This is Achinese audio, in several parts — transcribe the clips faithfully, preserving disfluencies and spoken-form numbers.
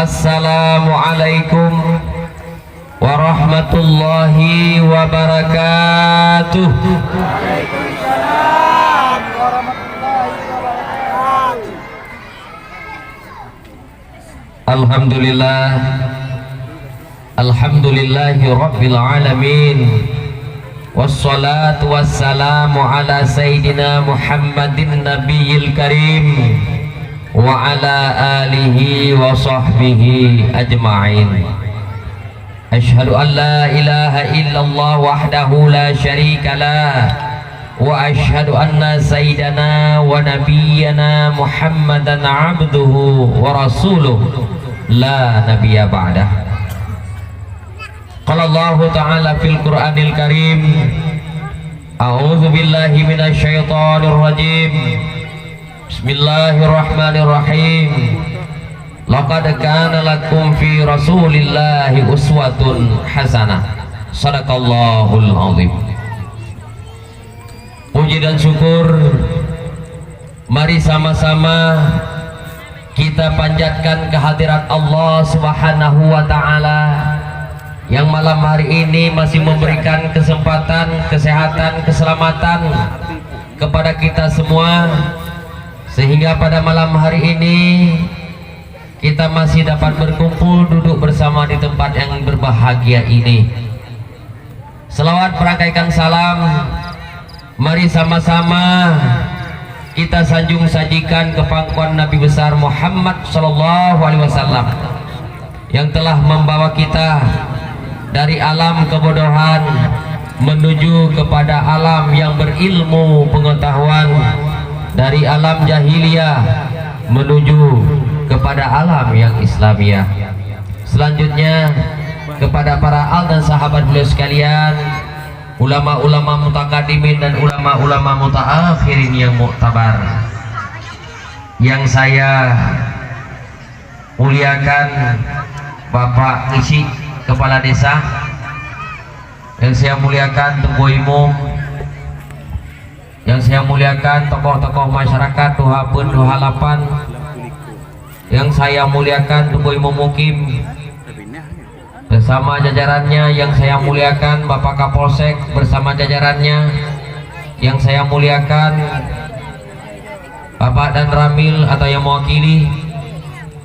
Assalamualaikum warahmatullahi wabarakatuh. Alhamdulillah. Alhamdulillahi rabbil alamin. Wassalatu wassalamu ala sayyidina Muhammadin nabiyil karim wa ala alihi wa sahbihi ajma'in. Asyhadu an la ilaha illallah wahdahu la syarika lah, wa asyhadu anna sayyidana wa nabiyyana Muhammadan abduhu wa rasuluh, la nabiyya ba'dah. Qala Allahu ta'ala fil Qur'anil Karim, a'udzu billahi minasy syaithanir rajim. Bismillahirrahmanirrahim. Laqad kana lakum fi Rasulillahi uswatun hasanah. Sadaqallahul azim. Puji dan syukur mari sama-sama kita panjatkan kehadirat Allah Subhanahu wa Ta'ala yang malam hari ini masih memberikan kesempatan, kesehatan, keselamatan kepada kita semua, sehingga pada malam hari ini kita masih dapat berkumpul duduk bersama di tempat yang berbahagia ini. Selawat berangkaikan salam, mari sama-sama kita sanjung sajikan keu pangkuan Nabi besar Muhammad sallallahu alaihi wasallam yang telah membawa kita dari alam kebodohan menuju kepada alam yang berilmu pengetahuan, dari alam jahiliyah menuju kepada alam yang Islamiyah. Selanjutnya, kepada para al dan sahabat beliau sekalian, ulama-ulama mutakadimin dan ulama-ulama mutaakhirin yang muktabar, yang saya muliakan Bapak Isik, Kepala Desa, yang saya muliakan Teungku Imum, yang saya muliakan tokoh-tokoh masyarakat Tuha Peuet, Tuha Lapan, yang saya muliakan Teungku Imum Mukim bersama jajarannya, yang saya muliakan Bapak Kapolsek bersama jajarannya, yang saya muliakan Bapak Danramil atau yang mewakili,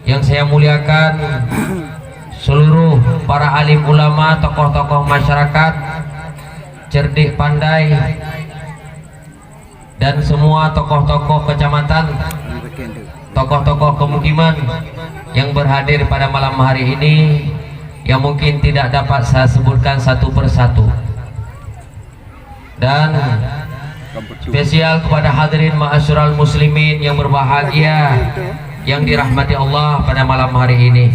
yang saya muliakan seluruh para alim ulama, tokoh-tokoh masyarakat, cerdik pandai, dan semua tokoh-tokoh kecamatan, tokoh-tokoh kemukiman yang berhadir pada malam hari ini, yang mungkin tidak dapat saya sebutkan satu persatu. Dan spesial kepada hadirin ma'asyiral muslimin yang berbahagia, yang dirahmati Allah pada malam hari ini.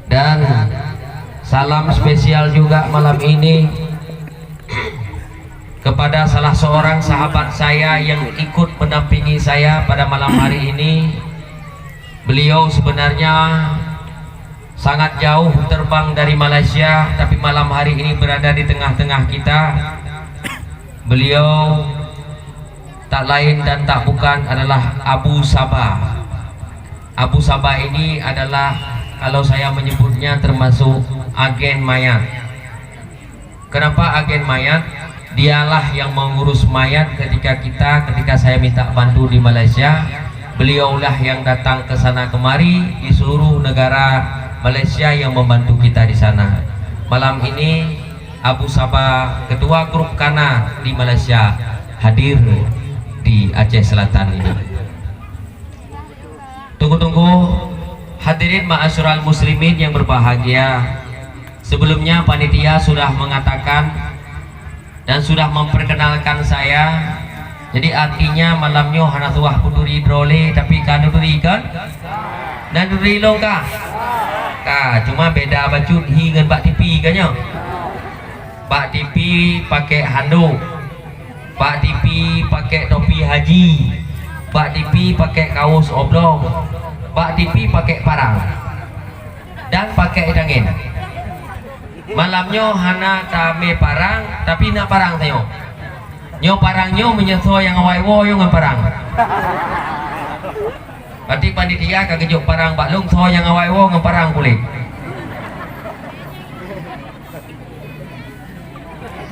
Dan salam spesial juga malam ini kepada salah seorang sahabat saya yang ikut mendampingi saya pada malam hari ini. Beliau sebenarnya sangat jauh terbang dari Malaysia, tapi malam hari ini berada di tengah-tengah kita. Beliau tak lain dan tak bukan adalah Abu Saba. Abu Saba ini adalah, kalau saya menyebutnya, termasuk agen mayat. Kenapa agen mayat? Dialah yang mengurus mayat ketika kita, ketika saya minta bantu di Malaysia. Beliaulah yang datang ke sana kemari di seluruh negara Malaysia yang membantu kita di sana. Malam ini Abu Saba, ketua grup Kana di Malaysia, hadir di Aceh Selatan ini. Tunggu-tunggu, hadirin ma'asyiral muslimin yang berbahagia. Sebelumnya panitia sudah mengatakan dan sudah memperkenalkan saya. Jadi artinya malam nyoe hana suah kuturi droe lé, tapi ka neuturi kan? Dan neuturi lôn ka? Ka, cuma beda bacut hi ngon bak T V kan nyoe? Bak T V pakai handuk. Bak T V pakai topi haji, bak T V pakai kaos oblong, bak T V pakai parang dan pakai tangen. Malam nyoe hana tamé parang, tapi na parang tanyoe. Nyoe parang nyoe meunyoe soe nyang awai woe nyoe ngon parang. Panitia ka geujok parang bak lôn, soe nyang awai woe ngon parang kulét.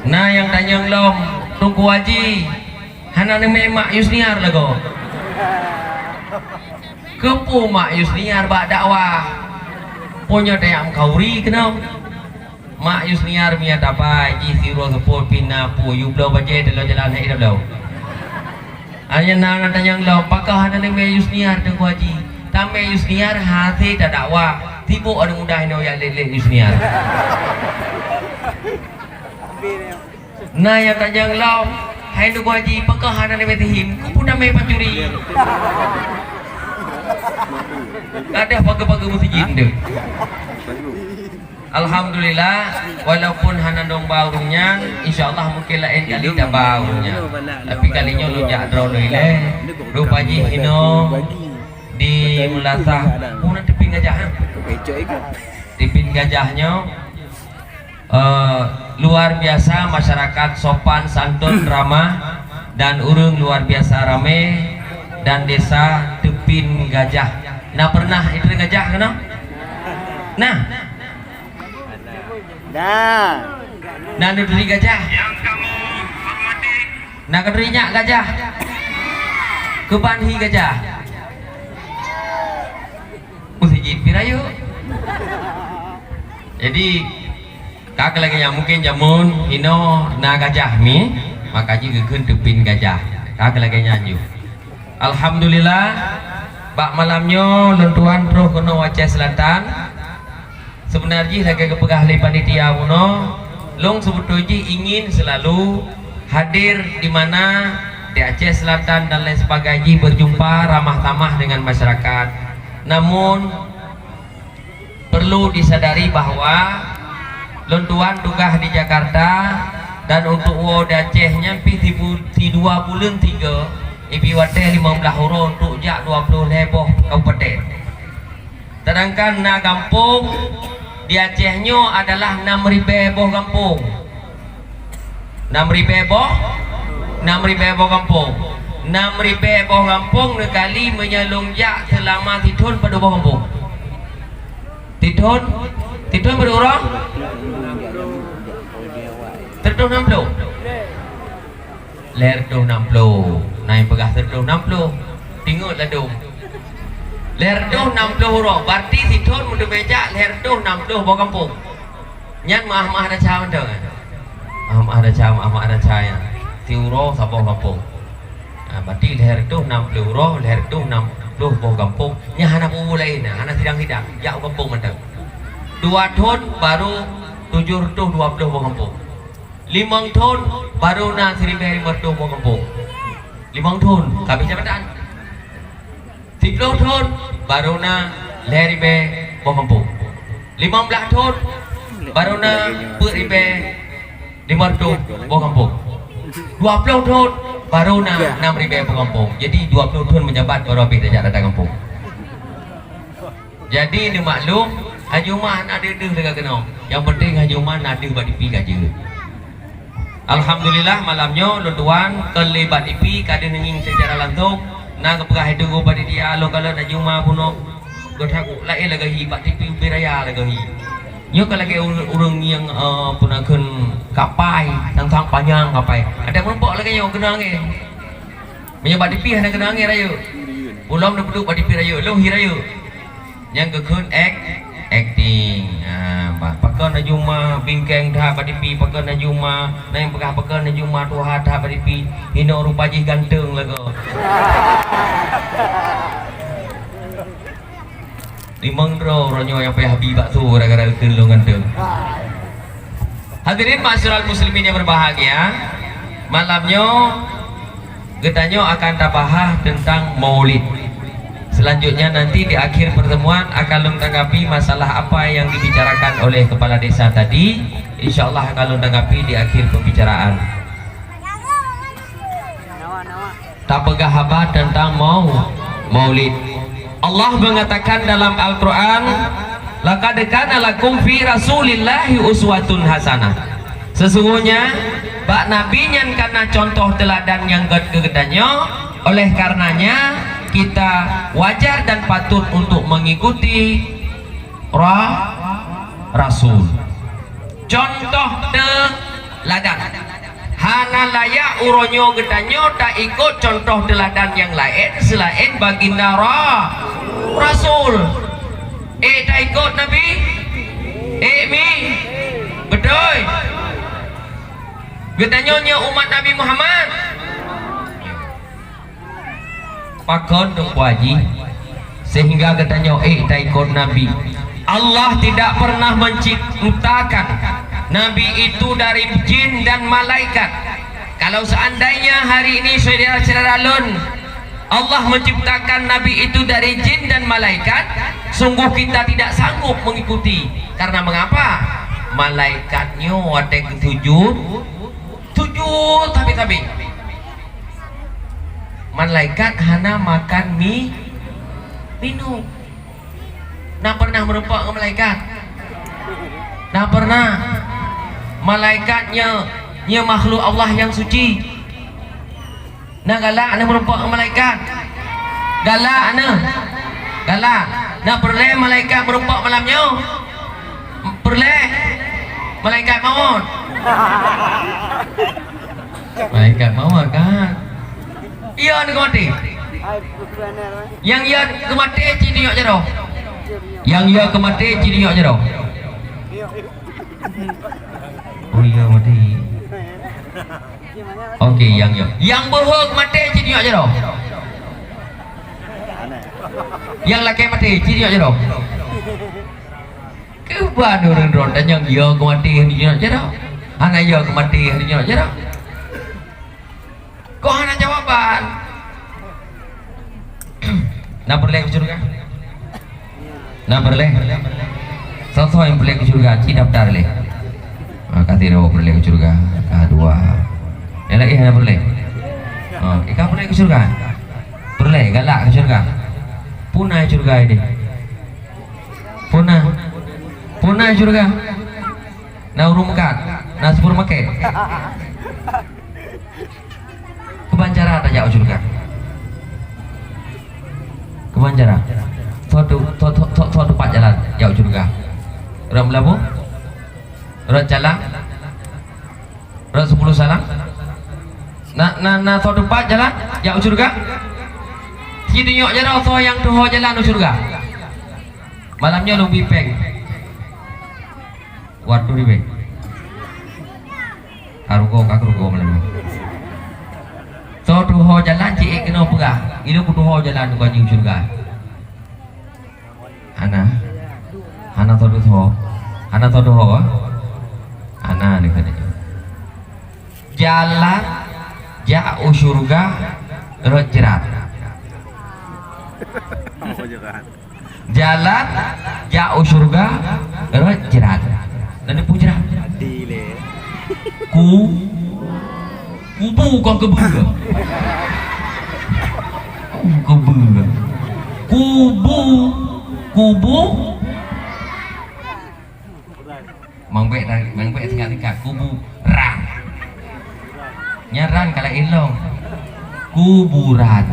Na nyang tanyong lom, "Teungku Haji, hana neumè mak Yusniar lagoe?" Keupeue mak Yusniar bak dakwah? Peue nyoe tajak meukauri keunoe? Mak Yusniar miet tabai jih, sidroe seupôt pih na peue, yue bloe bajèe teuh lom jalan hai idap lom. Hanya na tanyong lom, "Pakon hana neumè Yusniar, Teungku Haji?" Tamè Yusniar hase tadakwah, sibôk aneuk muda inoe jak lét-lét Yusniar. Na nyang tanyong lom, "Hai Teungku Haji, pakon hana neumè sihim? Keupeue tamè pancuri?" Gadôh pageue-pageue meuseujid deuh. Alhamdulillah, walaupun hana dong ba ureueng nyan, insya Allah mungkin laén kali taba ureueng nyan. Tapi kali nyoe lôn jak droeneuh ilèe, rupa jih inoe di Meulasah, bukan Teupin Gajah, ha? Teupin Gajah nyoe, eh, luar biasa masyarakat sopan santun ramah dan ureueng luar biasa ramé dan desa Teupin Gajah. Na pernah i Teupin Gajah keunoe? Nah. Nah. Na neuturi gajah. Na keuduri nyak gajah. Keuban hi gajah. Meuseujid pih rayeuk. Jadi, ka lagèe nyan mungkin jameun inoe na gajah mi, maka jih geukheun Teupin Gajah. Ka lagèe nyan ju. Alhamdulillah, bak malam nyoe lôn tuan troh keunoe Aceh Selatan. Seubeuna jih lagèe geupeugah lé panitia bunoe, lôn seubeutôi jih ingin selalu hadir di mana di Aceh Selatan dan lain sebagainya jih berjumpa ramah tamah dengan masyarakat. Namun, perlu disadari bahwa lôn tuan tugaih di Jakarta dan untuk woe di Aceh nyan pih sibu-, sidua buleuen tiga, ibi watèe limong blaih uroe untuk jak dua ploh lhèe boh kabupaten. Sedangkan na gampông di Aceh nyoe adalah nam ribèe boh gampông. Nam ribèe boh, nam ribèe boh gampông. Nam ribèe boh gampông neukali meunyoe lôn jak seulama sithon padub boh gampông? Sithon, sithon padub uroe? Sireutoh nam ploh. Lhèe reutôh nam ploh. Na nyang peugah sireutoh nam ploh. Teungeut ladôm. Lhèe reutôh nam ploh uroe. Berarti sithon meunteumèe jak lhèe reutôh nam ploh boh gampông. Nyan meu'ah-meu'ah desya mantong, eh? Meu'ah-meu'ah desya, meu'ah-meu'ah desya nyan. Siuroe saboh gampông. Ah, berarti lhèe reutôh nam ploh uroe, lhèe reutôh nam ploh boh gampông. Nyan hana peue laén, hana sidang-sidang. Jak u gampông mantong. Dua thon baru tujoh reutôh dua ploh boh gampông. Limong thon baru na siribèe limong reutôh boh gampông. Limong thon ka abéh jabatan. Siploh thon baru na lhèe ribèe boh gampông. Limong blaih thon baru na peuet ribèe limong reutôh boh gampông. Dua ploh thon baru na nam ribèe boh gampông. Jadi dua ploh thon meujabat baru abéh tajak datang gampông. Jadi neumaklum, Haji Uma na deuh-deuh lagèe keunoe. Nyang penting Haji Uma na deuh bak tipi ka jeuet. Alhamdulillah, malam nyoe lôn tuan kon lé bak tipi ka deuh neungieng seucara langsông. Na geupeugah hai teungku panitia lôn kalon Haji Uma bunoe geutak laén lagèe hi bak tipi ubé raya lagèe hi. Nyoe ka lagèe ureueng, ureueng nyang, eh, peue na kheun kapai, sang-sang panyang kapai. Adak meurumpok lagèe nyoe keuneuk angèn. Meunyoe bak tipi hana keuneuk angèn rayeuk. Ulôn neupeuduek bak tipi rayeuk, lôn hi rayeuk. Nyang geukheun ek-, akting. Ha, bah, pakon Haji Uma bingkeng that bak tipi, pakon Haji Uma, na nyang peugah pakon Haji Uma tuha that bak tipi. Hinoe rupa jih ganteng lagoe. Limong droe uroe nyoe nyang payah bi bakso gara-gara geukheun lôn ganteng. Hadirin ma'asyiral muslimin yang berbahagia, malam nyoe geutanyoe akan tabahas tentang Maulid. Selanjutnya nanti di akhir pertemuan akan lôn tanggapi masalah apa yang dibicarakan oleh kepala desa tadi. Insya Allah akan lôn tanggapi di akhir pembicaraan. Tapeugah haba teuntang mau-, Maulid. Allah mengatakan dalam Al-Quran, "Laqad kana lakum fi Rasulillahi uswatun hasanah." Sesungguhnya, bak Nabi nyan kana contoh teuladan nyang gèt keu geutanyoe, oleh karenanya, kita wajar dan patut untuk mengikuti ra-, Rasul. Contoh teuladan. Hana layak uroe nyoe geutanyoe taikot contoh teuladan nyang laén seulaén baginda ra-, Rasul. Eh, taikot Nabi? Eh, mi? Beutôi? Geutanyoe nyoe umat Nabi Muhammad? Pakon, Teungku Haji, sehingga geutanyoe ék taikot Nabi? Allah tidak pernah menciptakan Nabi itu dari jin dan malaikat. Kalau seandainya hari ini, syedara-syedara lôn, Allah menciptakan Nabi itu dari jin dan malaikat, sungguh kita tidak sanggup mengikuti. Karena mengapa? Malaikat nyoe watée geusujud, sujud tabi-tabi. Malaikat hana makan mi, minum. Na pernah meurumpok ngon malaikat? Na pernah. Malaikat nyoe, nyoe makhluk Allah nyang suci. Na galak na meurumpok ngon malaikat? Galak na. Galak. Na peureulée malaikat meurumpok malam nyoe? Peureulée. Malaikat maut. Malaikat maut kan? Iya, na keumaté. Nyang iya keumaté cit nyok jaroe. Nyang iya keumaté cit nyok jaroe. Oh iya, maté. Oke, nyang iya. Nyang beuhok maté cit nyok jaroe. Nyang lakée maté cit nyok jaroe. Keuban ureuëng droe tanyong, "Yo keumaté hana jinoe cara? Hana yo keumaté hana jinoe cara?" Kok hana jawaban? Na peureulée keu syeuruga? Na peureulée? Soe-soe nyang peureulée keu syeuruga, ci daftar lé. Ah, ka sidroe peureulée keu syeuruga, ka dua. Nyang laén hana peureulée? Ah, ka peureulée keu syeuruga? Peureulée, galak keu syeuruga. Puna syeuruga ini? Puna. Puna syeuruga. Na ureuëng meukat, na supermarket. Keuban cara tajak u syeuruga? Keuban cara? Soe tu-, soe, soe, soe, soe teumpat jalan jak u syeuruga? Rot Meulaboh? Rot Calang? Rot Sepuluh Salam? Na, na, na soe teumpat jalan jak u syeuruga? Ci tunyok jaroe soe nyang tuho jalan u syeuruga. Malam nyoe lôn bri péng. Waduh, ribet. Ka rugoe, ka rugoe malam nyoe. Soe tuho jalan, ci ék keunoe peugah. Ilôn kutuho jalan, kuaju syeuruga. Hana. Hana soe tuho. Hana soe tuho, ah? Hana, ni kata dia. Jalan jak u syeuruga rot jrat. Jalan jak u syeuruga rot jrat. Lalu peue jrat? Ku, kubu kon keubeu. Keubeu. Kubu, kubu. Mang Bek, Mang Bek tingkat-tingkat kubu ran. Nyan ran ka laén lom. Kuburan.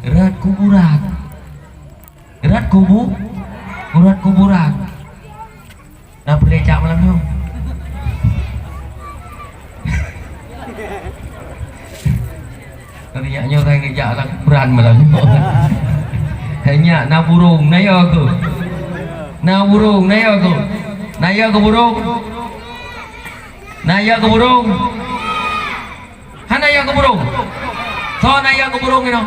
Rot kuburan. Rot kubu-, rot kuburan. Na peureulée jak malam nyoe? Tapi nyak nyoe ka geujak lam kuburan malam nyoe. Hai nyak, na burông, na yo keuh? Na burông, na yo keuh? Na yo keuh burông? Na yo keuh burông? Hana yo keuh burông? Soe na yo keuh burông inoe?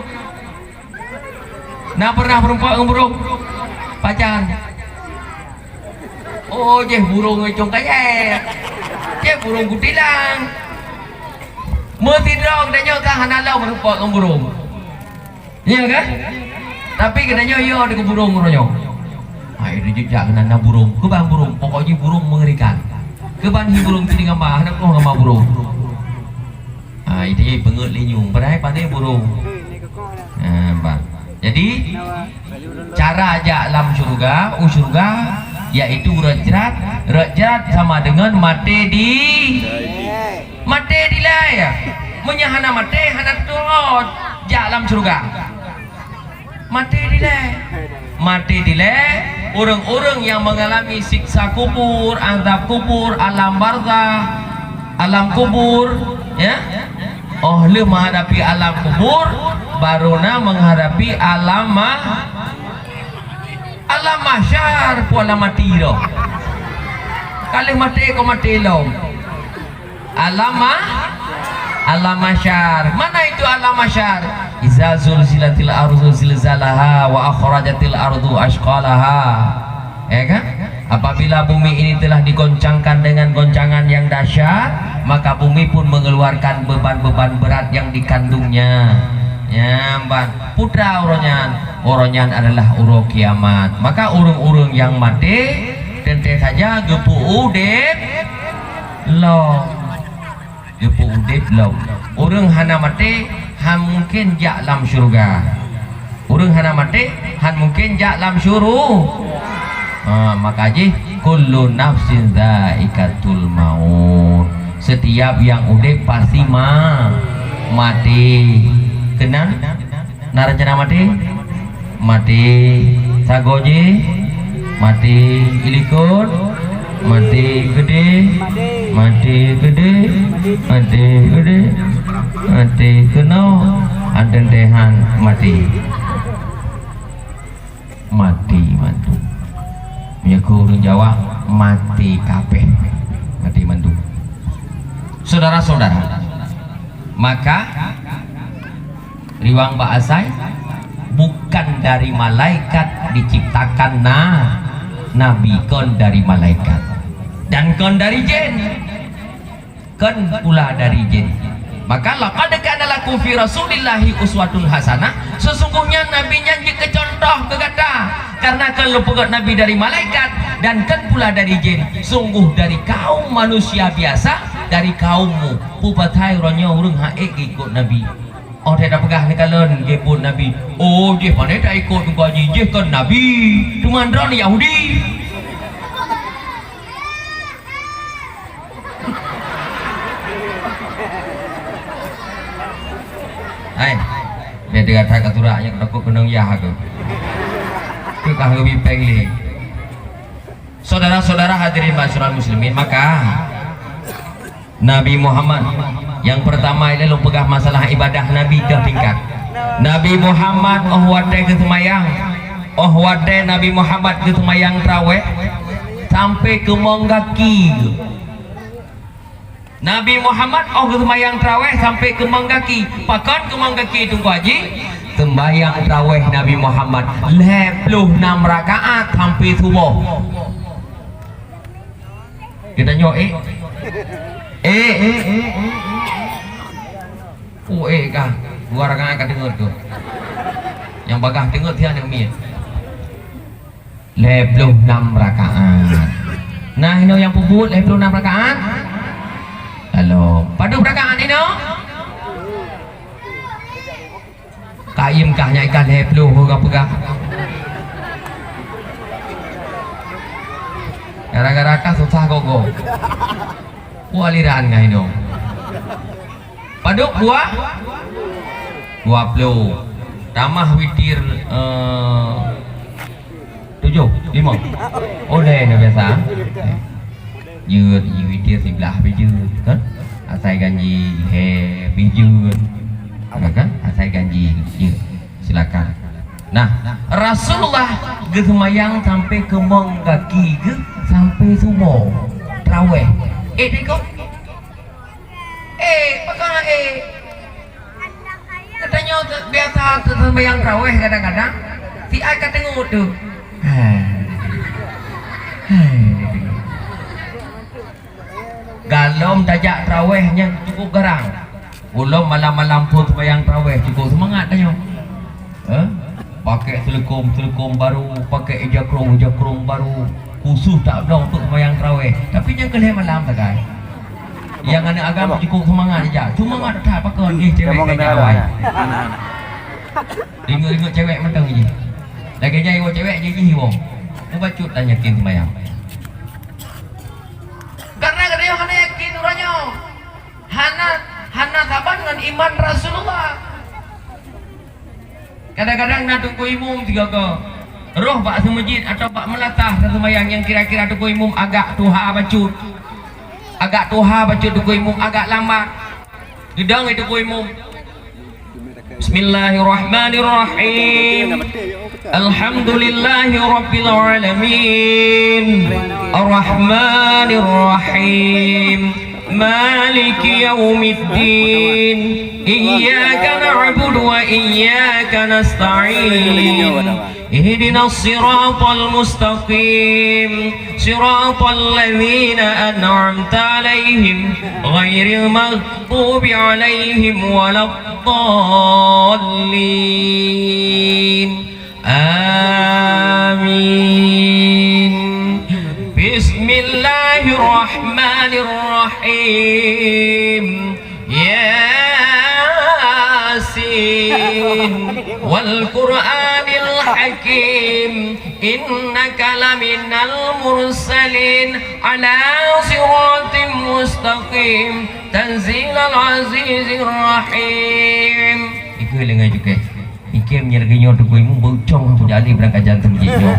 Na pernah meurumpok ngon burông? Pajan. Oh, jih burông cong kayèe. Jih burông kutilang. Meusidroe geutanyoe ka hana lom meurumpok ngon burông. Iya kan? Tapi geutanyoe yo di burông uroe nyoe. Hai, di jejak keunan na burông. Keuban burông, pokok jih burông mengerikan. Keuban hi burông tu di gamba, hana koh gamba burông. Ha, itu jadi peungeut lé nyueng. Padahai pandai burông. Ha, bah. Jadi, cara jak lam syeuruga, u syeuruga, yaitu rot jrat. Rot jrat sama dengan maté di, maté dilèe. Meunyo hana maté, hana teuôt jak lam syeuruga. Maté dilée. Maté dilée, ureuëng-ureuëng nyang mengalami siksa kubur, azab kubur, alam barzah, alam kubur, ya. Oh lheueh menghadapi alam kubur, baru na menghadapi alam ma-, alam mahsyar, peue alam maté roh. Ka lheueh maté, kon maté lom. Alam ma-, alam mahsyar. Mana itu alam mahsyar? Iza zulzilatil ardu zilzalaha wa akhrajatil ardu asqalaha. Ya kan? Apabila bumi ini telah digoncangkan dengan goncangan yang dahsyat, maka bumi pun mengeluarkan beban-beban berat yang dikandungnya. Nyan ban. Peue uroe nyan? Uroe nyan adalah uroe kiamat. Maka ureuëng-ureuëng nyang maté, teuntée saja geupeuudeb lom. Geupeuudeb lom. Ureuëng hana maté, han mungken jak lam syeuruga. Ureuëng hana maté, han mungken jak lam syuru-, ha, maka jih, "Kullu nafsin dzaiqatul maut." Setiap nyang udeb pasti ma-, maté. Keunan? Na rencana maté? Maté sagoe jih, maté ilikot, maté keudeh, maté keudeh, maté keudeh, maté keunoe, han teuntée han maté. Maté mandum. Meunyoe keu ureuëng Jawa, maté kabeh. Maté mandum. Saudara-saudara, maka riwang bak asai, bukan dari malaikat diciptakan na-, Nabi, kon dari malaikat. Dan kon dari jin. Kon pula dari jin. Maka, "Laqad kana lakum fi Rasulillahi uswatun hasanah," sesungguhnya Nabi nyan jeuet keu contoh keu gata. Karena kon lôn peugét Nabi dari malaikat dan kon pula dari jin, sungguh dari kaum manusia biasa, dari kaummu. Peue patai uroe nyoe ureuëng han ék geuikot Nabi? Oh, teupeugah neukalon geubuet Nabi. Oh, jih pané taikot teungku haji, jih kon Nabi, teuma droeneuh Yahudi. Hai, beda that ka surat nyang takut keunong yah aku. Keu ka leubi péng lé. Saudara-saudara hadirin masyarakat muslimin, maka Nabi Muhammad yang pertama ini lôn peugah masalah ibadah Nabi keu tingkat. Nabi Muhammad oh watée geuseumayang, oh watée Nabi Muhammad geuseumayang traweh sampai keumong gaki. Nabi Muhammad oh geuseumayang traweh sampai keumong gaki. Pakon keumong gaki teungku haji? Seumbayang traweh Nabi Muhammad lhée ploh nam rakaat sampai suboh. Geutanyoe ék? Ék. Oh, ék kah? Dua rakaat ka teungeut tu. Nyang bagah teungeut siat nyang miet. Lhée ploh nam rakaat. Nah, inoe nyang peubuet lhée ploh nam rakaat? Lalu, padub rakaat inoe? Kayém kah nyan ikan lhée ploh ka peugah. Gara-gara kah susah gogo. Peue aliran ngai nyoe? Padub dua? Dua ploh. Tamah witir, eh, tujoh, limong. Oh, lhée na biasa. Jeuet, jeuet witir siblah pih jeuet, kan? Asai ganji lhée pih jeuet. Ada kan? Asai ganji jeuet. Silakan. Nah, Rasulullah geuseumayang sampai keumong gaki geuh sampai suboh. Traweh. Eh, teuka? Eh, pakon eh. Geutanyoe biasa teuseumbayang traweh kadang-kadang, siat ka teungeut tu. Hai. Hai. Galom tajak traweh nyan cukup garang. Ulôn malam-malam phon seumbayang traweh cukup seumangat tanyoe. Eh? Pakai seuleukôm-seuleukôm baru, pakai ija krông-ija krông baru, khusus tabloe untuk seumbayang traweh. Tapi nyan keu lhée malam sagai. Nyang aneuk agam cukup seumangat ija. Cuma ngat that pakon jih cewek keu awai. Ingat-ingat cewek mantong jih. Lagée nyan iwoe cewek jih jih iwoe. Mubacut dan yakin seumbayang. Karena geutanyoe hana yakin uroe nyoe. Hana, hana saban ngon iman Rasulullah. Kadang-kadang na teungku imum sigoe-goe roh bak seumeujid atawa bak meulatah taseumayang nyang kira-kira teungku imum agak tuha bacut. Agak tuha bacut teungku imum, agak lambat. Geudong teungku imum. Bismillahirrahmanirrahim. Alhamdulillahirabbil alamin. Arrahmanirrahim. Maliki yaumiddin. Iyyaka na'budu wa iyyaka nasta'in. Ihdinas siratal mustaqim. Siratal ladzina an'amta 'alaihim ghairil maghdubi 'alaihim waladdallin. Amin. Bismillahirrahmanirrahim. Yasin wal Qur'anil Hakim, innaka laminal mursalin ala siratim mustaqim, tanzilal azizir rahim. Ikeu lé ngai jukée. Ikeu meunyoe lagée nyoe teungku imum beucong aku jadi berangkat jantung jih nyoe.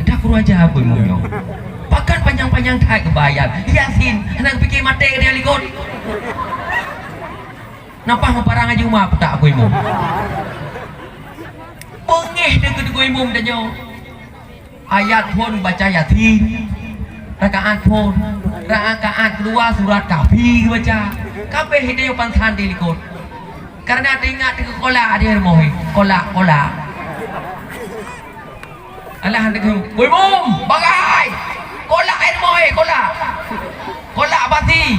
Dah kurang ajar aku imum nyoe. Pakan panjang-panjang that keubayat. Yasin, hana pike maté dia likot. Napa meuparang haji uma putak aku imum. Beungéh dia keu teungku imum tanyoe. Ayat phon baca Yasin. Rakaat phon. Rakaat keudua surat Kahfi baca. Kabeh dia pansan di likot. Karena teuingat keu kolak dia rumoh. Kolak, kolak. Alah, han deungoe. Woi, Mum, bagai! Kolak air moe, kolak! Kolak basi!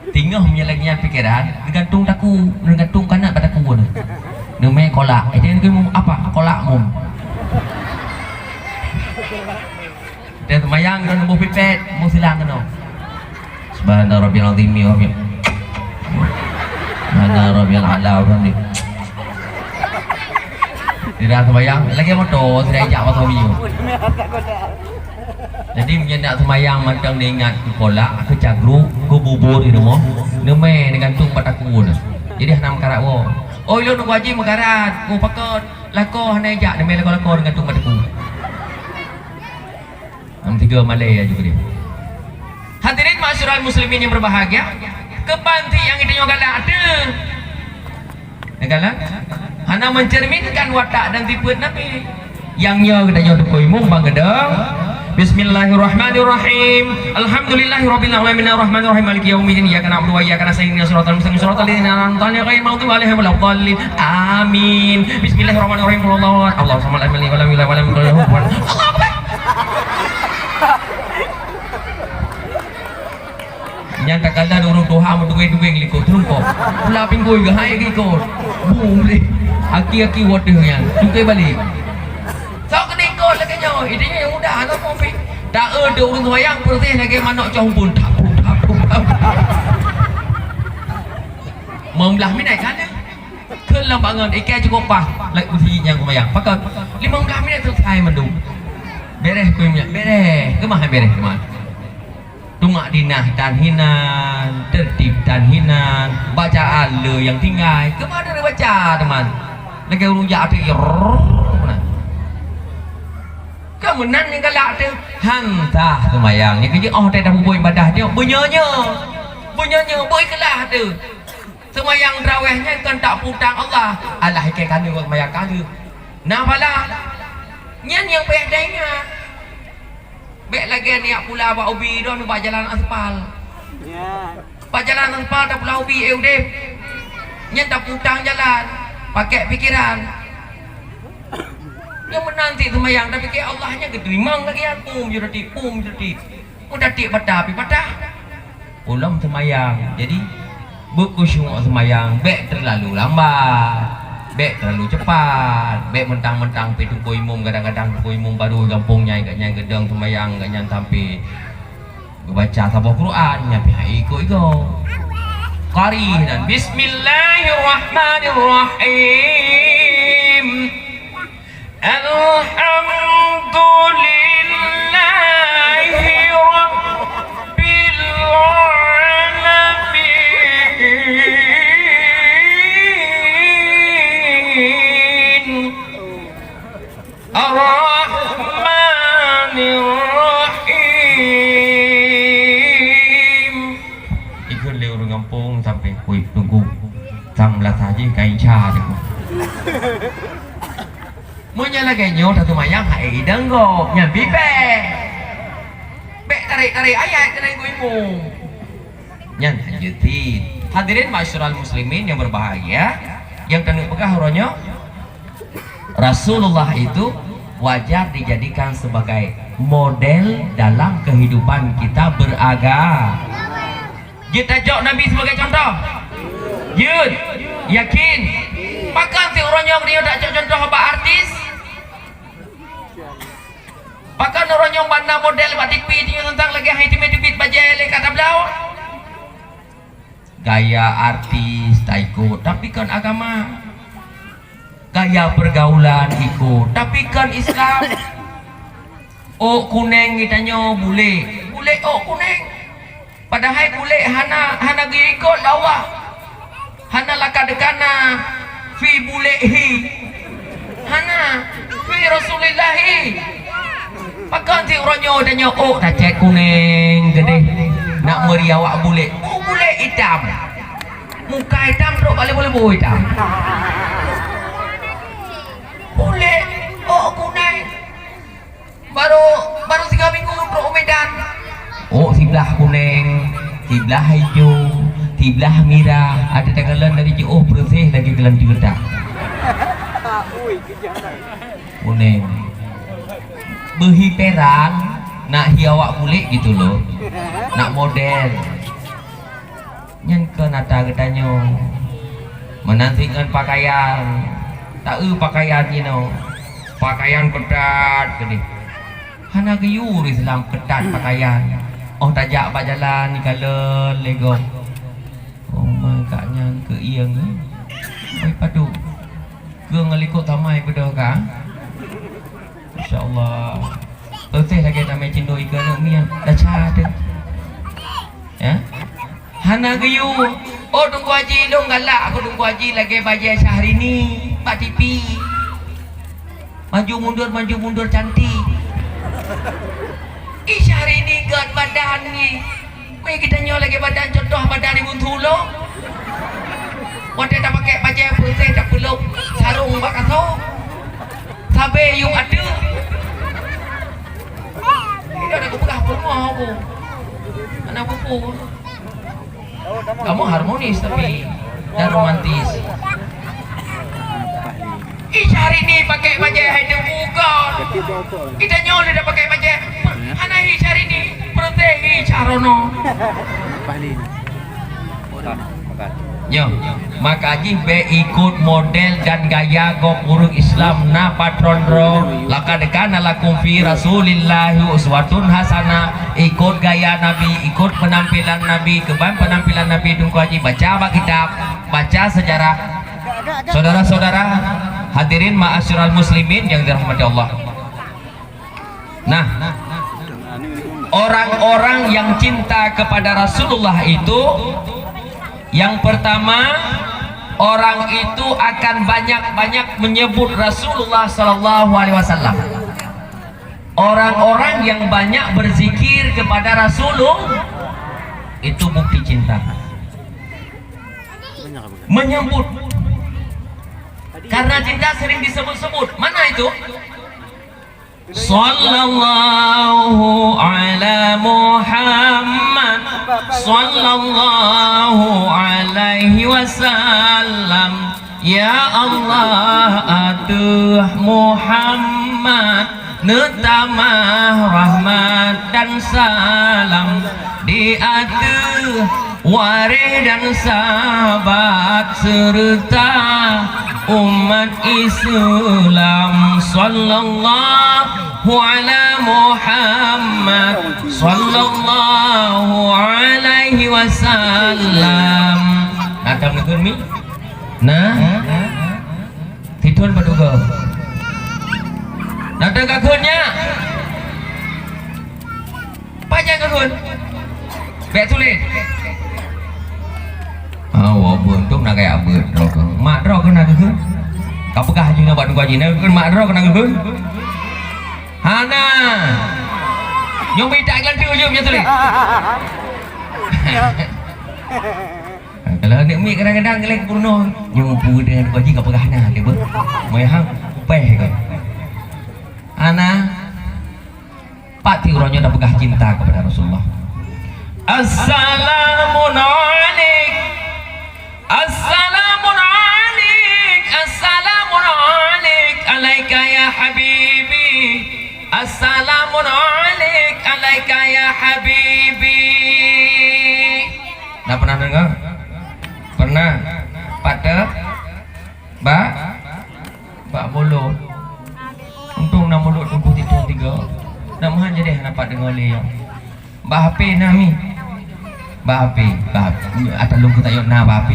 Teungoh meunyoe lagée nyan pikeran, neugantung takue, neugantung kanat bak takue nyoe. Neumé kolak. Eh, dia kheun, "Mum, apa?" "Kolak, Mum." Teumayang keunoe boh pipet, boh silang keunoe. Subhana rabbiyal azim, ya Rabbi. Subhana rabbiyal a'la, ya Rabbi. Tidak sembahyang, lagée moto, tidak jak pasal video. Jadi, meunyoe nak sembahyang mantong diingat keu kolak, keu cagru, keu bubur di rumoh, neumé neugantung bak takue nyoe. Jadi, hana meukarat woe. Oh, ilôn nunggu haji meukarat, ku pakot, lakoe hana jak, neumé lakoe-lakoe neugantung bak takue. Nyang tiga malée laju keudeh. Hadirin ma'asyiral muslimin yang berbahagia, keuban ti nyang geutanyoe galak teuh. Galak? Hana mencerminkan watak dan sifat Nabi. Nyang nyoe geutanyoe teungku imum bang geudong. Bismillahirrahmanirrahim. Alhamdulillahirabbil alamin, arrahmanirrahim, maliki yaumiddin, iyyaka na'budu wa iyyaka nasta'in, ihdinas siratal mustaqim, siratal ladzina an'amta 'alaihim ghairil maghdubi 'alaihim waladdallin. Amin. Bismillahirrahmanirrahim. Qul huwallahu ahad. Allahus samad. Lam yalid walam yulad walam yakul lahu kufuwan ahad. Allahu Akbar. Nyan takala ureuëng tuha meutueng-tueng likot teurungkok. Pula pinggui geuhai likot. Bum lé. Aki-aki wadah nyan. Cukai balik. Sok keuneuk ikot lagée nyoe. Idéh nyang muda hana covid. Taeu dek ureuëng sembahyang peureuseh lagée manok cong bun. Tap, tap, tap, tap. Meublah minai kana. Keu lam bangon ikai cukup pah. Lagée uji nyang sembahyang. Pakon. Limong blah minit selesai mandum. Beres pun minyak. Beres. Keumah beres keumah. Tumak dinah dan hinan, tertib dan hinan, bacaan le nyang tinggai. Keumah dari baca teman. Lagée ureuëng jak até. Ka meunan nyang galak teuh, han sah seumayang. Nyang keujeuet óh teuh dah peubuet ibadah nyoe, beunyoe-nyoe. Beunyoe-nyoe, beu ikhlaih teuh. Seumayang trawéh nyan kon tak putang Allah. Alah, ikée kanu seumayang kanu. Nah, bala. Nyan nyang payah taingat. Bék lagée neujak pula bak ubi droe nibak jalan aspal. Ya. Bak jalan aspal tapula ubi, eh, udeb. Nyan taputang jalan, pakai pikiran. Nyang meunan cit seumayang, tapi keu Allah nyan geuteurimong lagée nyan, pum jureuti, pum jureuti. Meudatik patah pih patah. Ulôn seumayang, jadi beukhusyuk seumayang, bék teulalu lambat, bék teulalu cepat, bék mentang-mentang pih teungku imum, kadang-kadang teungku imum baru gampông nyan, gobnyan geudong seumayang, gobnyan sampai geubaca saboh Quran, nyan pih hai ikot-ikot. Qari dan Bismillahirrahmanirrahim. Alhamdulillahi Rabbil Alamin. Ar-Rahmanir-Rahim. Ikheun lé ureuëng gampông sampai kuit teungku. Sang meulasa jih ka insya teungku. Meunyoe lagée nyoe taseumayang hai idang gob, nyan pipée. Bék tarék-tarék ayat keunan geuimu. Nyan hanjeuet. Hadirin ma'asyiral muslimin yang berbahagia, yang keuneuk peugah uroe nyoe, Rasulullah itu wajar dijadikan sebagai model dalam kehidupan kita beraga-, jeuet tajok Nabi sebagai contoh? Jeuet. Yakin? Pakon si uroe nyoe geutanyoe tajok contoh bak artis? Pakon uroe nyoe banda model bak T V tanyoe teuntang lagée hai teumé teubiet bajée lé ka tabloe? Gaya artis taikot, tapi kon agama. Gaya pergaulan ikot, tapi kon Islam. Ôk kuneng geutanyoe bulek, bulek ôk kuneng. Padahai bulek hana, hana geuikot lé Allah. Hana lakad kana fi bulekhi. Hana, fi Rasulillahi. Pakon si uroe nyoe tanyoe ôk tacét kuneng keudeh nak meuri awak bulek. Oh, bulek itam. Muka itam trok ka leubeh-leubeh itam. Bulek ôk kuneng. Baru, baru tiga minggu trok u Medan. Oh, siblah kuneng, siblah ijo, siblah mirah. Ada takalon dari jiôh beureuséh lagée kalon ceureutak. Kuneng. Beuhi perang, nak hi awak bulek gitu loh. Nak model. Nyan keuh ata geutanyoe. Meunan sit ngon pakaian. Taeu pakaian jinoe. Pakaian keutat keudeh. Hana geuyue Islam keutat pakaian. Oh tajak bak jalan ikalon lé gob. Oh ma kak nyan keu ieng eh. Oi padub. Keu ngelikot tamai beudôh ka. Insya Allah. Beuteh lagée tamai cindoi keu aneuk miet. Dah ca teuh. Ya? Hana geuyue. Oh Teungku Haji lôn galak aku Teungku Haji lagée bajée Syahrini bak T V. Maju mundur maju mundur cantik. Ih Syahrini gét badan ni. Weh geutanyoe lagée badan contoh badan ibu thulô. Watée tapakée bajée putih tapeulok sarong bak asoe. Sabe yum ateueh. Ini ada kupeugah peungoh aku. Anak pupu. Kamu harmonis tapi dan romantis. Ih Syahrini pakai bajée hai teubuka. Kita nyoe dah pakai bajée. Hana hi Syahrini, protes hi Syahrono. Nyoe, maka jih bék ikot model dan gaya gob ureuëng Islam na patron droe. Laqad kana lakum fi Rasulillahi uswatun hasanah. Ikot gaya Nabi, ikot penampilan Nabi, keuban penampilan Nabi Teungku Haji baca bak kitab, baca sejarah. Saudara-saudara, hadirin ma'asyiral muslimin yang dirahmati Allah. Nah, orang-orang yang cinta kepada Rasulullah itu, yang pertama, orang itu akan banyak-banyak menyebut Rasulullah sallallahu alaihi wasallam. Orang-orang yang banyak berzikir kepada Rasulullah itu bukti cinta. Menyebut. Karena cinta sering disebut-sebut. Mana itu? Sallallahu ala Muhammad, sallallahu alaihi wasallam. Ya Allah, ateueh Muhammad neutamah rahmat dan salam di ateueh waréh dan sahabat serta umat Islam. Sallallahu ala Muhammad, sallallahu alaihi wasallam. Nah, tam neukheun mi? Nah. Sithon paduga. Nah, tam ka kheun nyak. Pajan ka kheun? Bék tuléh. Ah, wah, beutôi na gaya beut droe keuh. Mak droe keuh na keuh. Ka peugah jih na bak tuka jih na keuh, mak droe keuh na keuh. Hana. Nyoe mita gelantu jeuem nyoe tuléh. Kalau aneuk miet kadang-kadang galak peurunoe, nyoe peue dengan Haji ka peugah na, dia ber-, meuhang, upeh ke. Hana. Pat ti uroe nyoe tapeugah cinta kepada Rasulullah. Assalamun alaik. Assalamun alaik. Assalamun alaik. Alaika ya habibi. Assalamun alaik. Alaika ya habibi. Dah pernah dengar? Pernah? Pat teuh? Ba? Bak mulut. Untông na mulut tuboh titung tiga. Dak meuhan jadi hana pat deungoe lé nyoe. Bak H P na mi. Bak H P, bak H P. Ata lôn keutak na bak H P.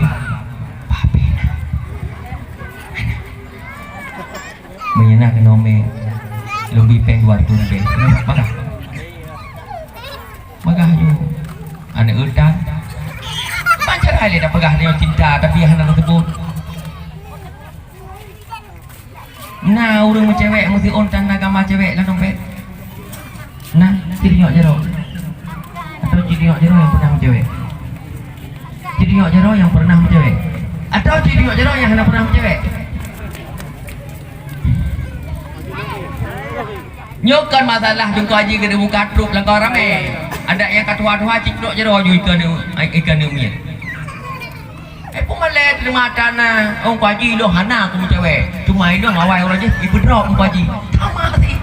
Bak H P na. Meunyoe na keunoe mé, lôn bri péng dua reutôh ribèe. Kenapa? Bagah. Bagah nyoe. Aneuk eutan. Pancet hai lé dak peugah nyoe cinta, tapi hana teusebut. Na ureueng meucewek meusiôn tan na gamba cewek lam dompet? Na, cit rinyok jaroe. Atau cit rinyok jaroe nyang pernah meucewek? Cit rinyok jaroe nyang pernah meucewek? Atau cit rinyok jaroe nyang hana pernah meucewek? Nyoe kon masalah Teungku Haji keuneuk buka trup lam kawan ramé. Adak nyang ka tuha-tuha cit rinyok jaroe ju ikan, ikan miet. Eh, peumalèe teurimong atra na. Oh, Teungku Haji, ilôn hana ku meucewek. Cuma ilôn awai uroe jih ipeudrop Teungku Haji. Sama sih.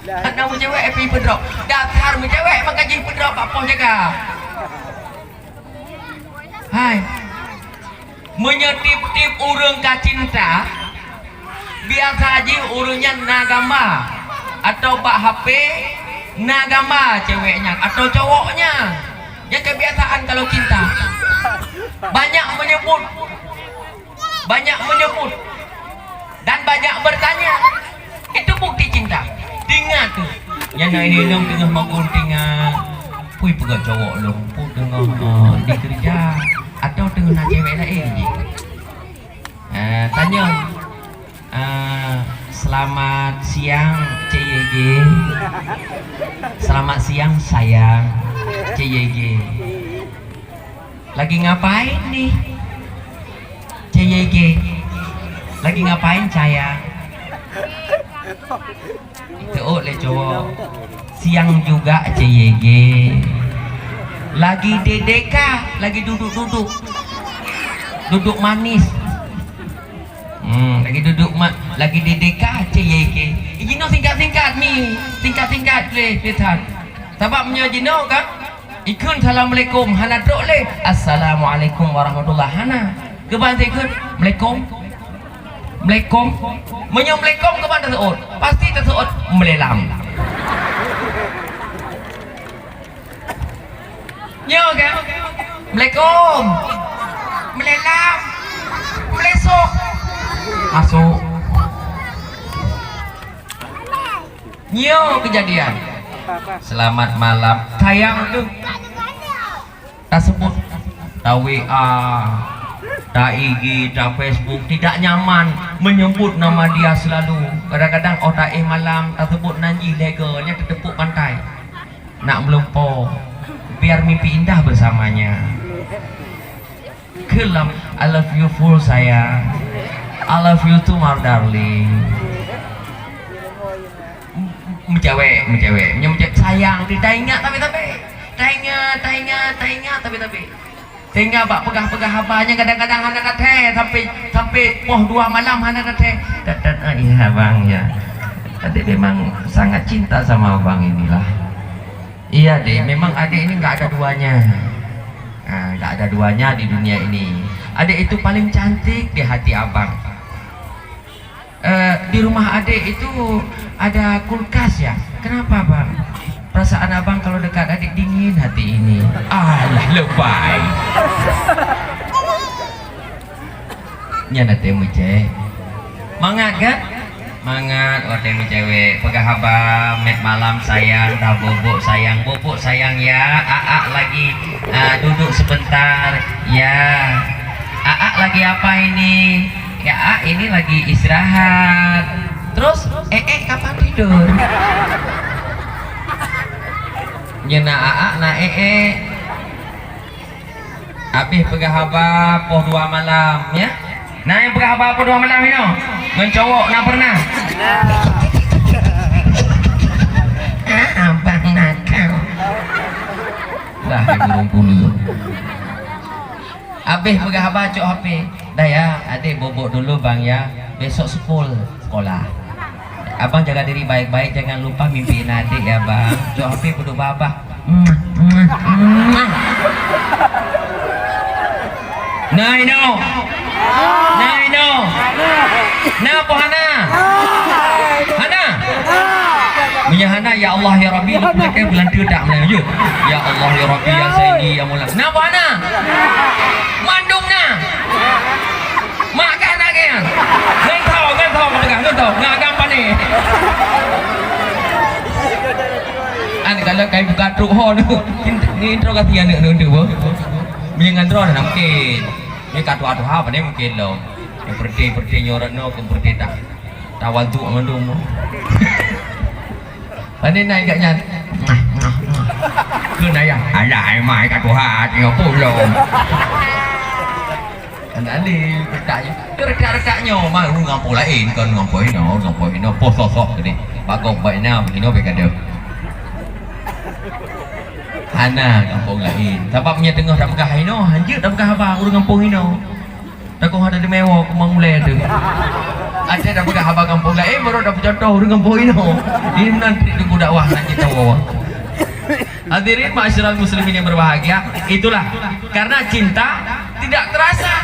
Hana meucewek, eh, ipeudrop. Dasar meucewek maka jih ipeudrop bak poh jaga. Hai. Meunyoe tiep-tiep ureueng ka cinta, biasa jih ureueng nyan na gamba, atau bak H P na gamba cewek nyan atau cowok nyan. Nyan kebiasaan kalau cinta. Banyak menyebut, banyak menyebut, dan banyak bertanya. Itu bukti cinta. Tingat tu. Nyan na ilôn teungoh magun tingat. Pui peugah cowok lôn, pui teungoh, eh, dikeureuja atau teungoh na cewek laén jih. Eh, tanyong. Eh, selamat siang, C Y G. Selamat siang, sayang, C Y G. Lagi ngapain nih? C Y G. Lagi ngapain, sayang? Teuôt lé cowok. Siang juga, C Y G. Lagi D D K, lagi duduk-duduk. Duduk manis. Hmm, lagi duduk ma-, lagi D D K, C Y G. Jinoe singkat-singkat ni. Singkat-singkat lé, lé that. Sabab meunyoe jinoe kan, ikheun assalamualaikum, hana trok lé assalamualaikum warahmatullah, hana. Keuban sikheun, "Assalamualaikum." Assalamualaikum. Meunyoe assalamualaikum keuban taseuôt, pasti taseuôt meulelam. Nyoe kan? Assalamualaikum. Meulelam. Meulesok. Masuk. Nyoe kejadian. Selamat malam. Sayang tu. Tasebut, ta-W A, ta-I G, ta-Facebook, tidak nyaman menyebut nama dia selalu. Kadang-kadang oh taéh malam, tasebut nan jih lego, nyan tateupeuk pantai. Nak meulumpoe, biar mimpi indah bersamanya. Kheun lom, "I love you full, sayang. I love you too, my darling." Meucewek, meucewek. Meunyoe meucewek, sayang, taingat tapi-tapi. Taingat, taingat, taingat tapi-tapi. Sehingga bak peugah-peugah haba nyan kadang-kadang hana tathèe sampai, sampai poh dua malam hana tathèe. Tat, tat, ah, iya, abang, ya. Adik memang sangat cinta sama abang inilah. Iya, Dek, memang adik ini nggak ada duanya. Ah, nggak ada duanya di dunia ini. Adik itu paling cantik di hati abang. Eh, di rumah adik itu ada kulkas ya? Kenapa, Bang? Perasaan abang kalau dekat adik dingin hati ini. Alah, lebay. Nyan até meucewek. Mangat kan? Mangat watèe meucewek. Peugah haba, "Mèt malam sayang, dah bubuk sayang, bubuk sayang ya. Aak lagi, ah, duduk sebentar ya. Aak lagi apa ini?" "Ya, Ak, ini lagi istirahat." Terus, Ék-ék kapan tidur? Nyan na aak, na ék-ék. Habéh peugah haba poh dua malam, ya. Na nyang peugah haba poh dua malam inoe? Ngon cowok na pernah? Ah, abang nakal. Dah, ibu ureueng pula. Habéh peugah haba cok H P. Dah ya, adék bobok dulu bang ya. Besok sepul sekolah. Abang jaga diri baik-baik, jangan lupa mimpiin adék ya bang. Cok H P peuduek babah. Nah inoe. Nah inoe. Na po hana? Hana? Meunyo hana, ya Allah ya Rabbi, leupah lagèe bulan teudak meunyo. Ya Allah ya Rabbi ya Sayyidi ya Maula. Na po hana? Mandum na. Mak ka na ke? Ngon tho, ngon tho ka peugah, ngon tho. Ngon agam pané. An kalau kai buka truk ho tu. Ni interogasi aneuk tu, tu, boh. Meunyo ngon droe na mungkin. Ni ka tuha-tuha pané mungkin lom. Yang berhenti-berhenti nyorat no, ke berhenti tak. Tawaduk mandum. Pané na ingat nyan. Keu na ya, alah, ai mai ka tuha, tengok pulom. Kan alé, retak je. Keu retak-retak nyoe, mah, ureueng gampông laén, kon gampông inoe, gampông inoe, poh soh-soh tadi. Bagong bak ina, inoe bèk gadoh. Hana gampông laén. Sabab nyan teungoh tapeugah inoe, hanjeuet tapeugah haba ureueng gampông inoe. Takot hana teumeue keu mang ulèe teuh. Até tapeugah haba gampông laén, baru tapeucontoh ureueng gampông inoe. Di nan trik teungku dakwah nak jitawa. Hadirin ma'asyiral muslimin yang berbahagia, itulah karena cinta tidak terasa.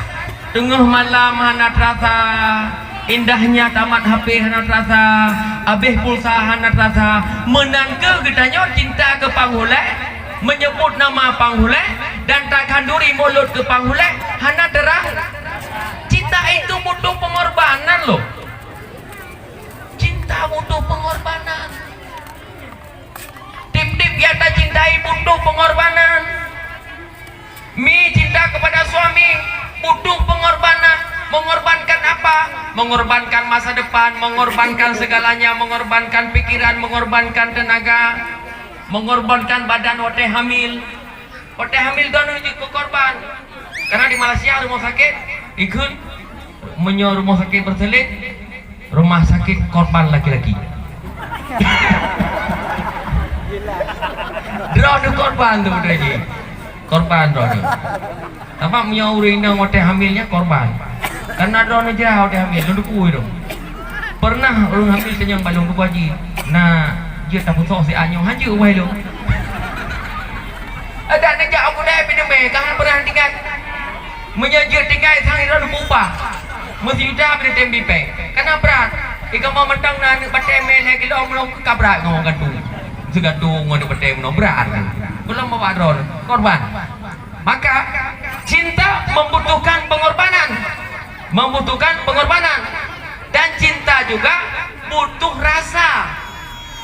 Teungoh malam hana terasa, indahnya tamat H P hana terasa, habéh pulsa hana terasa. Meunan keuh geutanyoe cinta keu panghulèe, menyebut nama panghulèe dan takhanduri mulod keu panghulèe hana terasa. Cinta itu butuh pengorbanan loh. Cinta butuh pengorbanan. Tiep-tiep nyang tacintai butuh pengorbanan. Mi cinta kepada suami butuh pengorbanan. Mengorbankan apa? Mengorbankan masa depan, mengorbankan segalanya, mengorbankan pikiran, mengorbankan tenaga, mengorbankan badan watèe hamil. Watèe hamil droeneuh jeuet keu korban. Karena di Malaysia rumoh sakét ikheun, meunyoe rumoh sakét beureuseulét, rumah sakit korban laki-laki. Droeneuh korban tu beutôi jih. Korban droeneuh. Sabab meunyoe ureueng inong watèe hamil nyan korban. Karena droeneuh jra watèe hamil, lôn teupeu droe. Pernah ureueng hamil tanyong bak lôn, "Teungku Haji, na jeuet tapeusoh siat nyoe?" "Hanjeuet, wahai lôn." Adak neujak u keudè pih teumé, ka hana pernah tinggai. Meunyoe jeuet tinggai sang droeneuh ubah. Meusijuta pih teutem bipèe. Kana brat. Ikamoe mantong na aneuk batèe mè lhèe kilo meunong ka brat ngon gantung. Sigantung ngon aneuk batèe meunong brat. Belum bawa droeneuh. Korban. Maka cinta membutuhkan pengorbanan. Membutuhkan pengorbanan. Dan cinta juga butuh rasa.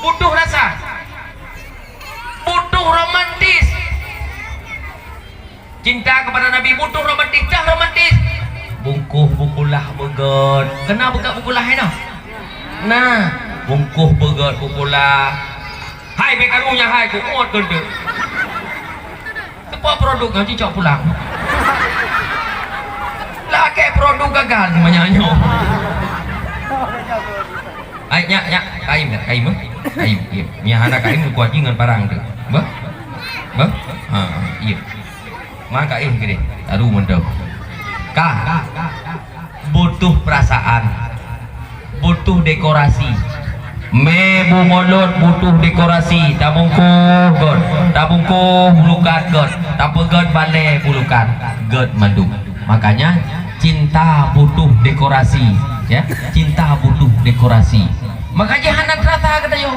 Butuh rasa. Butuh romantis. Cinta kepada Nabi butuh romantis, dah romantis. Bungkôh beukulah beugèt. Keuneuk beugèt beukulah hai noh? Nah, bungkôh beugèt beukulah. Hai, bèk karu nyan hai, kuot keuneuk. Teupeue produk nyan cicok pulang. Lakèe produk gagal seumuanya nyoe. Ai, nyak, nyak, kaim, kaim, eh? Kaim, iya. Nyak hana kaim, kuaci ngon parang tu. Bah? Bah? Ha, iya. Ma kaim kiri, taru mantap. Ka. Butuh perasaan. Butuh dekorasi. Mè bu mulod butuh dekorasi. Tabungkôh gèt, tabungkôh bulukan gèt, tapeugèt balè bulukan gèt mandum. Makanya cinta butuh dekorasi, ya. Cinta butuh dekorasi. Makanya hana terasa kata yo.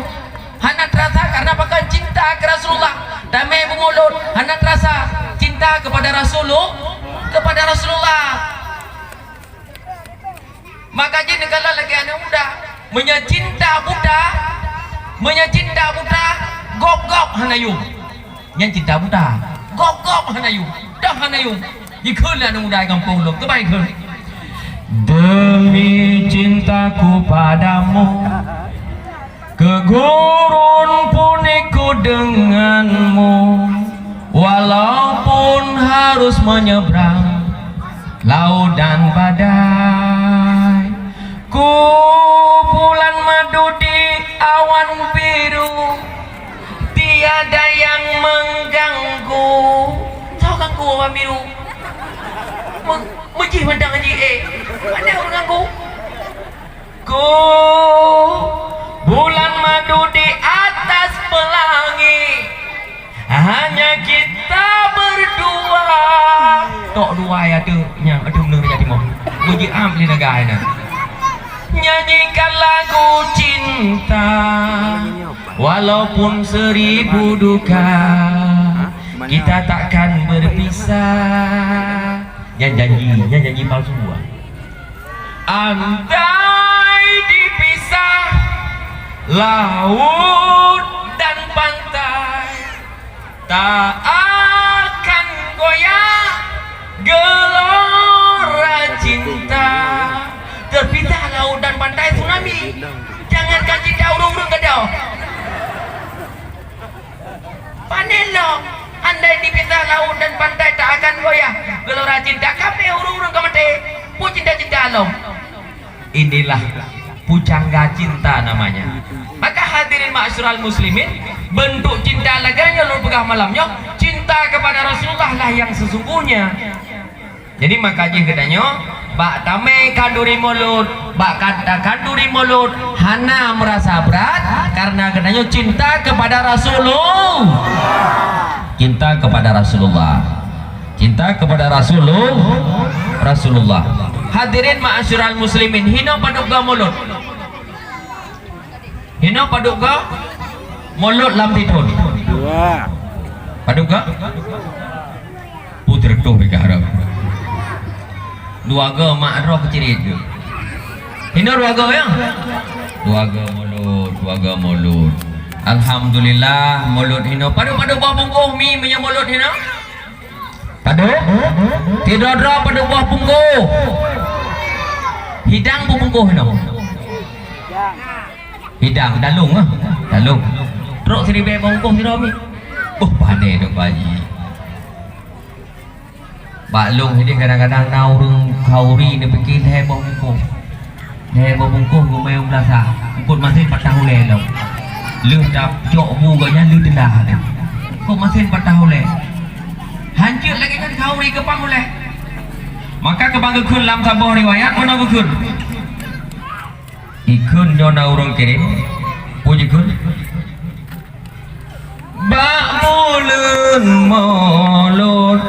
Hana terasa karena pakon cinta ke Rasulullah. Damai bumulot hana terasa cinta kepada Rasulullah, kepada Rasulullah. Maka jih neukalon lagèe aneuk muda. Meunyoe cinta buta, meunyoe cinta buta, gob-gob hana yum. Nyan cinta buta. Gob-gob hana yum. Dah hana yum. Jikheun lé aneuk muda gampông lom. Keubai kheun. Demi cintaku padamu, Gurun pun ikut denganmu, walaupun harus menyeberang lautan badai. Ku bulan madu di awan biru, tiada yang mengganggu. Soe ganggu awan biru? Me-, meujih mantong haji, eh. Mana ureueng ganggu? Ku bulan madu di atas pelangi, hanya kita berdua. Tok dua ya tu, nyang aduh menurut jadi mau. Muji am di negara na. Nyanyikan lagu cinta, walaupun seribu duka, kita takkan berpisah. Nyan janji, nyan janji palsu. Andai dipisah laut dan pantai, tak akan goyah gelora cinta. Terpisah laut dan pantai tsunami. Jangankan cinta ureueng-ureueng gadoh. Panen lom, andai dipisah laut dan pantai tak akan goyah gelora cinta. Kamoe ureueng-ureueng ka maté, peue cinta-cinta lom. Inilah pujangga cinta namanya. Maka hadirin ma'asyiral muslimin, bentuk cinta lagèe nyoe lôn peugah malam nyoe, cinta kepada Rasulullah lah yang sesungguhnya. Jadi maka jih geutanyoe, bak tamè khanduri mulod, bak kata khanduri mulod hana meurasa brat, karena geutanyoe cinta kepada Rasulullah. Cinta kepada Rasulullah. Cinta kepada Rasulullah. Rasulullah. Hadirin ma'asyiral muslimin, hinoe padub goe mulod? Hinoe padub goe mulod lam sithon? Dua. Padub goe? Putri tuh bika harap. Dua goe mak roh kecirit tu. Hinoe dua goe ya? Dua goe mulod, dua goe mulod. Alhamdulillah, mulod hinoe. Padub-padub boh bungkôh mi meunyoe mulod hinoe? Padub? Sidroe-droe padub boh bungkôh? Hidang bungkôh hinoe? Hidang, dalông ah. Dalông. Trok siribèe bungkôh sidroe mi. Boh, pandai dong Pak Haji. Bak lôn hideh kadang-kadang na ureueng khanduri neupike lhèe boh bungkôh. Lhèe boh bungkôh geumè u meulasah. Eungkôt masen patah ulèe lom. Lheueh tajok bu gobnyan lheueh teulah teuh. Eungkôt masen patah ulèe. Hanjeuet lagèe nyan khanduri geupang ulèe. Maka keubang geukheun lam saboh riwayat meunoe geukheun. Ikheun nyoe na ureueng kirém, peue jikheun? Bak buleuen Molot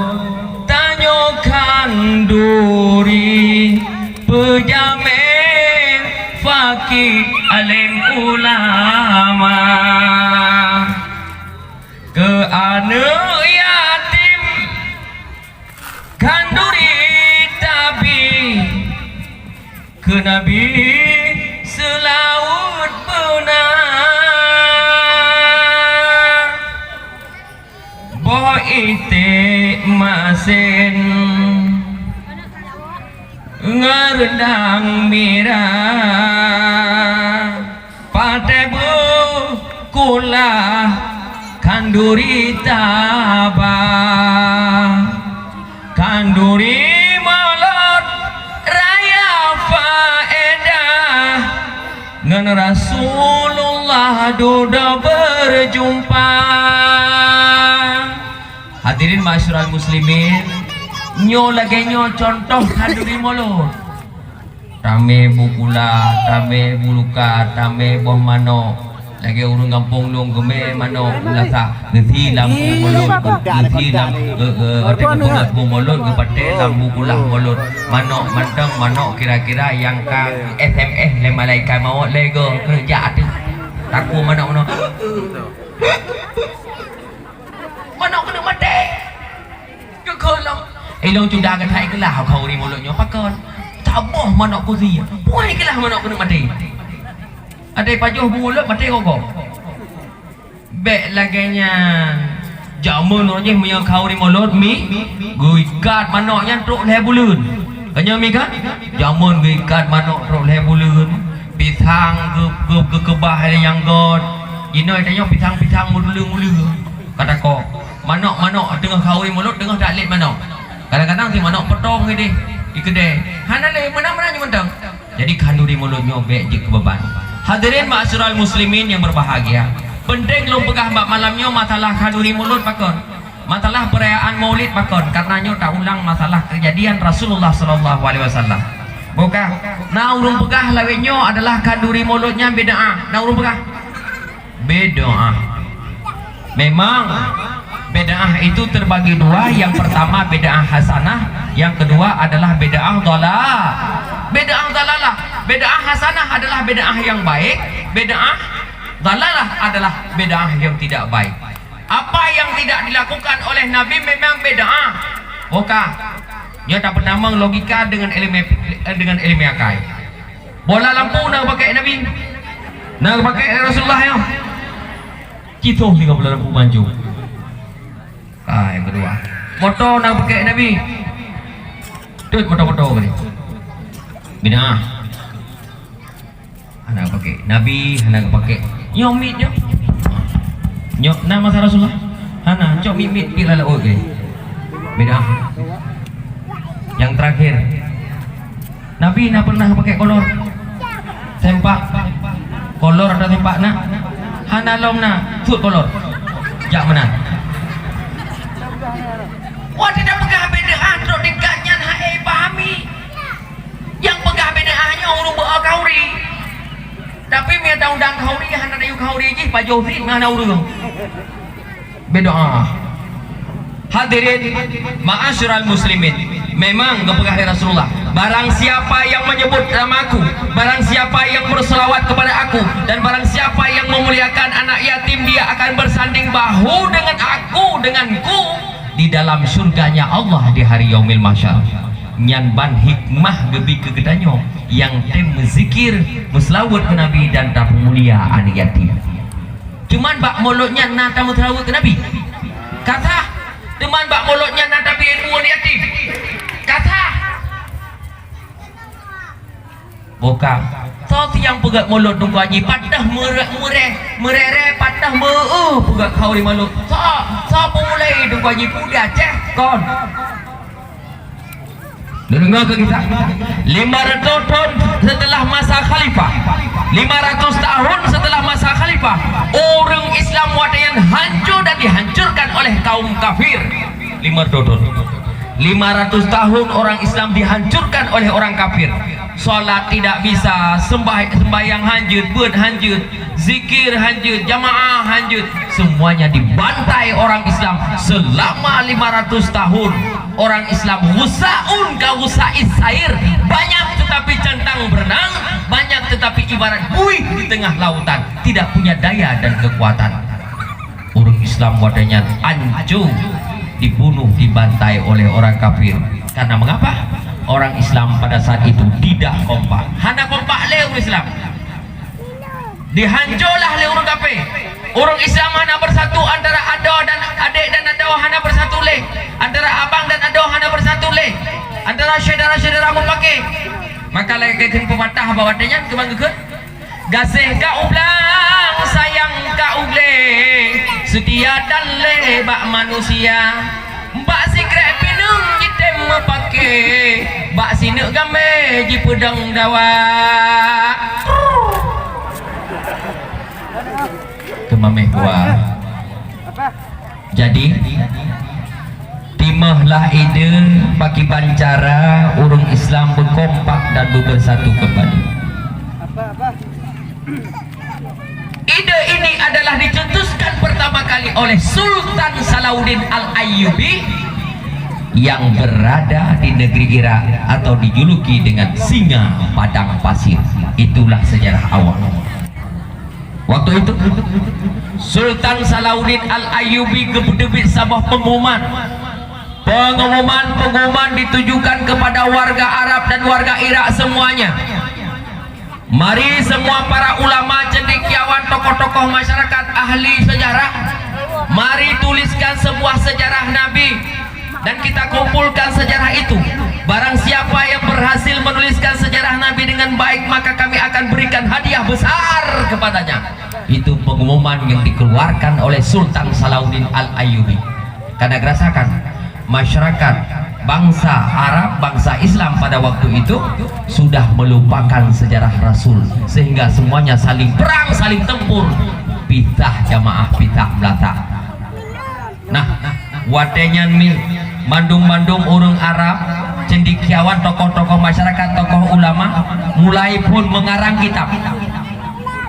tanyoe khanduri, peujamèe fakih alèm ulama. Keu aneuk yatim khanduri tabi, keu Nabi seulaweuet beuna. Boh iték masen ngon reundang mirah, patéh beukulah khanduri taba. Khanduri Molot raya faedah, ngon Rasulullah dudoe beurjumpa. Hadirin ma'asyiral muslimin, nyoe lagèe nyoe cuntoh khanduri Molot. Tamè bu kulah, tamè bu luka, tamè boh manok. Lagèe ureueng gampông lôn geumè manok meulasah, geusi lam bu mulot, geusi lam, eh, eh, watèe geupeugèt bu mulot, geupatéh lam bu kulah mulot. Manok mantong, manok kira-kira nyang ka S M S lé malaikat mawöt lé goe, keuneuk jak ateueh. Takue manok meunoe. Manok keuneuk maté. Geukheun lom. Ilôn cuda geuthai keulah khanduri mulot nyoe pakon. Taboh manok kusi. Puai keulah manok keuneuk maté. Até pajoh bu mulot maté gogoh. Bèk lagèe nyan. Jameun uroe jih meunyoe khanduri mulot mi, geuikat manok nyan trok lhèe buleuen. Ka nyoe mi kan? Jameun geuikat manok trok lhèe buleuen. Pisah Pisang geu-, geu-, geukeubah lé nyang göt. Jinoe tanyoe pisang-pisang meuleueng-meuleueng. Ka takok. Manök-manök teungoh khauri mulod, teungoh taklét manök. Kadang-kadang si manök potong idéh, di keudè. Hana lé, meunan-meunan nyoe mantong. Jadi khanduri mulod nyoe bèk jeuet keu beuban. Hadirin ma'asyiral muslimin yang berbahagia. Penting lôn peugah bak malam nyoe masalah khanduri mulod pakon. Masalah perayaan Maulid pakon, karena nyoe taulang masalah kejadian Rasulullah sallallahu alaihi wasallam. Bukan, na ureueng peugah lawét nyoe adalah khanduri mulod nyan bid'ah. Na ureueng peugah? Bid'ah. Memang bid'ah itu terbagi dua, yang pertama bid'ah hasanah, yang kedua adalah bid'ah dhalal. Bid'ah dhalalah, bid'ah hasanah adalah bid'ah yang baik, bid'ah dhalalah adalah bid'ah yang tidak baik. Apa yang tidak dilakukan oleh Nabi memang bid'ah. Bukan. Nyoe tapeutamong logika dengan ilmu, dengan ilmu akai. Bola lampu na geupakai Nabi? Na geupakai Rasulullah nyoe? Citoh tinggai bola lampu manjung. Ah, yang kedua. Moto na geupakai Nabi? Tut moto-moto tadi. Bid'ah. Hana geupakai. Nabi hana geupakai. Nyoe miet nyoe. Nyoe na masa Rasulullah? Hana. Cok miet-miet pih lalak oi. Bid'ah. Yang terakhir. Nabi na pernah pakai kolor? Sempak. Kolor atau sempak na? Hana lom na. Cut kolor. Jak meunan. Wah, tidak peugah bid'ah, trok tingkat nyan hai pahami. Nyang peugah bid'ah nyoe ureueng beuo khauri. Tapi meunyo ta undang khauri, hana tayue khauri jih, pajoh sit meuhana ureueng. Bid'ah. Hadirin ma'asyiral muslimin, memang geupeugah lé Rasulullah, barang siapa yang menyebut namaku, barang siapa yang berselawat kepada aku, dan barang siapa yang memuliakan anak yatim, dia akan bersanding bahu dengan aku, denganku, di dalam surganya Allah di hari yaumil mahsyar. Nyan ban hikmah geubi keu geutanyoe nyang tem meuzikir, meuseulaweuet keu Nabi dan tapeumulia aneuk yatim. Cuman bak mulod nyan na tameuseulaweuet keu Nabi? Ka sah. Cuman bak mulod nyan na tabi ilmu aneuk yatim? Ka sah. Bukan. Soe nyang peugöt mulod Teungku Haji, patéh meure-, meure-, meurere, patéh meu-, eu peugöt khauri mulod? Soe, soe peumulai Teungku Haji, peue di Aceh? Kon. Neudeungoe keu kisah. Lima ratus thon seuteulah masa khalifah, lima ratus tahun seuteulah masa khalifah, ureueng Islam watèe nyan hanco dan dihancurkan oleh kaum kafir. Lima ratus thon. Lima ratus tahun orang Islam dihancurkan oleh orang kafir. Salat tidak bisa, sembah-, sembahyang hanjeuet, beuet hanjeuet, zikir hanjeuet, jamaah hanjeuet. Semuanya dibantai orang Islam selama lima ratus tahun. Orang Islam ghusaun ka ghusa'i sair, banyak tetapi centang berenang, banyak tetapi ibarat buih di tengah lautan, tidak punya daya dan kekuatan. Ureueng Islam watèe nyan anco, dibunuh, dibantai oleh orang kafir. Karena mengapa? Orang Islam pada saat itu tidak kompak. Hana kompak lé ureueng Islam. Dihanco lah lé ureueng kafé. Ureueng Islam hana bersatu antara adoe dan adék dan adoe hana bersatu lé. Antara abang dan adoe hana bersatu lé. Antara syedara-syedara meupaké. Maka lagèe kheun peumatah bak watèe nyan keuman geukheun, "Gaséh ka u blang, sayang ka u glé, seutia dan lé bak manusia." Bak sikrek pineung jitem meupaké, bak sineuk gamé jipeudong dawa. Keumameh kuah. Jadi, timohlah ide pakiban cara ureueng Islam beukompak dan beubeusatu keumbali. Ide ini adalah dicetuskan pertama kali oleh Sultan Salahuddin Al-Ayyubi yang berada di negeri Irak atau dijuluki dengan Singa Padang Pasir. Itulah sejarah awal. Waktu itu, Sultan Salahuddin Al-Ayyubi geupeuteubiet saboh pengumuman. Pengumuman-pengumuman ditujukan kepada warga Arab dan warga Irak semuanya. Mari semua para ulama, cendekiawan, tokoh-tokoh masyarakat, ahli sejarah, mari tuliskan sebuah sejarah Nabi dan kita kumpulkan sejarah itu. Barang siapa yang berhasil menuliskan sejarah Nabi dengan baik, maka kami akan berikan hadiah besar kepadanya. Itu pengumuman yang dikeluarkan oleh Sultan Salahuddin Al-Ayyubi. Karena gerasakan masyarakat bangsa Arab, bangsa Islam pada waktu itu sudah melupakan sejarah Rasul, sehingga semuanya saling perang, saling tempur, pitah jamaah, pitah meulata. Nah, watée nyan mi, mandum-mandum ureuëng Arab, cendekiawan, tokoh-tokoh masyarakat, tokoh ulama, mulai pun mengarang kitab.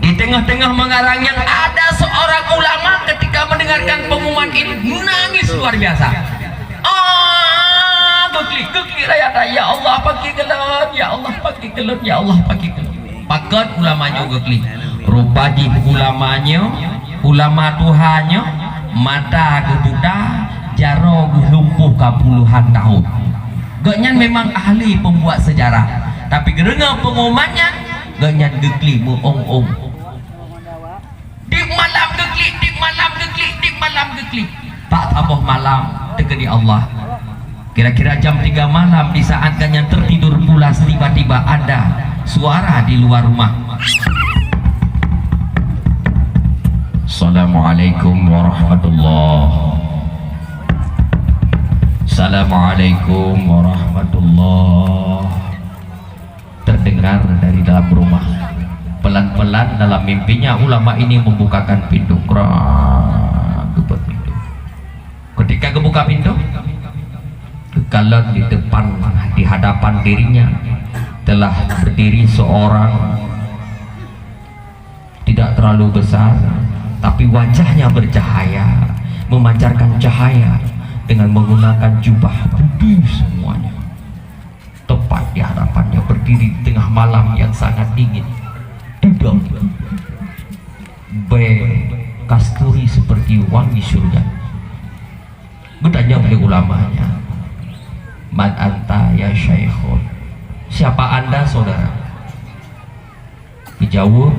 Di tengah-tengah mengarang nyan ada seorang ulama, ketika mendengarkan pengumuman ini, nangis luar biasa. Ah, geuklik, geuklik rakyat, "Ya Allah, pakri keu lôn, ya Allah, pakri keu lôn, ya Allah, pakri keu lôn." Pakon ulama nyoe geuklik? Rupa jih ulama nyoe, ulama tuha nyoe, mata geuh buta, jaroe geuh lumpuh ka puluhan tahun. Gobnyan memang ahli pembuat sejarah, tapi geudeungoe pengumuman nyan, gobnyan geuklik meuong-ong. Di malam geuklik, di malam geuklik, di malam geuklik. Bak saboh malam, teukeudi Allah. Kira-kira jam tiga malam, di saat gobnyan tertidur pulas, tiba-tiba ada suara di luar rumah. Assalamualaikum warahmatullah. Assalamualaikum warahmatullah. Terdengar dari dalam rumah. Pelan-pelan dalam mimpinya ulama ini membukakan pintu. Krak, geubeuet pintu. Ketika geubuka pintu, geukalon di depan, di hadapan dirinya telah berdiri seorang tidak terlalu besar, tapi wajahnya bercahaya, memancarkan cahaya dengan menggunakan jubah putih semuanya. Tepat di hadapannya berdiri di tengah malam yang sangat dingin. Duduk. Bée kasturi seperti wangi surga. Geutanyong lé ulamanya, "Man anta ya syaikhun?" Siapa anda, saudara? Dijawab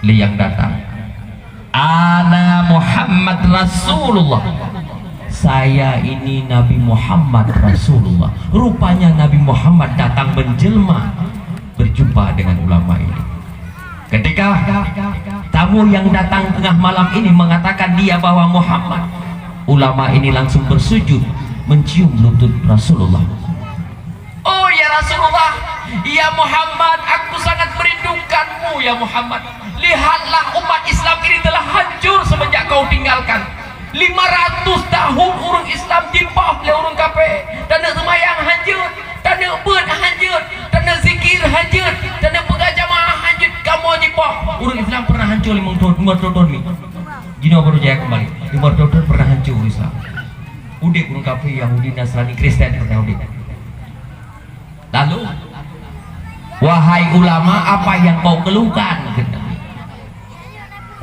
lé nyang datang, "Ana Muhammad Rasulullah." "Saya ini Nabi Muhammad Rasulullah." Rupanya Nabi Muhammad datang menjelma berjumpa dengan ulama ini. Ketika tamu yang datang tengah malam ini mengatakan dia bahwa Muhammad, ulama ini langsung bersujud mencium lutut Rasulullah. "Oh ya Rasulullah, ya Muhammad, aku sangat merindukanmu ya Muhammad. Lihatlah umat Islam ini telah hancur semenjak kau tinggalkan. Lima ratus tahun ureuëng Islam jipoh lé ureuëng kafé. Taneuk seumayang hanjeuet, taneuk beuet hanjeuet, taneuk zikir hanjeuet, taneuk peugah jamaah hanjeuet. Kamoe jipoh. Ureuëng Islam pernah hancur limong thon, lima ratus thon ni. Jinoe baru jaya kembali. Lima ratus thon pernah hancur ureuëng Islam. Udeb ureuëng kafé, Yahudi, Nasrani, Kristen pernah udeb." Lalu, "Wahai ulama, apa yang kau keluhkan?"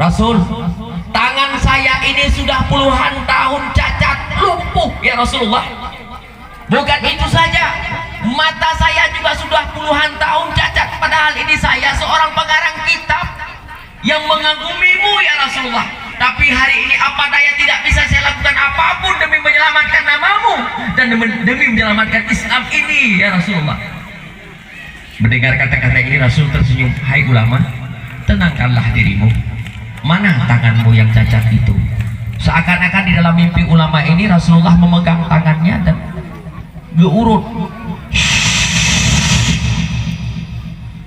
Rasul, "Tangan saya ini sudah puluhan tahun cacat, lumpuh, ya Rasulullah. Bukan itu saja, mata saya juga sudah puluhan tahun cacat, padahal ini saya seorang pengarang kitab yang mengagumi-Mu, ya Rasulullah. Tapi hari ini apa daya tidak bisa saya lakukan apapun demi menyelamatkan nama-Mu dan demi, demi menyelamatkan Islam ini, ya Rasulullah." Mendengar kata-kata ini, Rasul tersenyum, "Hai ulama, tenangkanlah dirimu. Mana tanganmu yang cacat itu?" Seakan-akan di dalam mimpi ulama ini, Rasulullah memegang tangannya dan geuurot.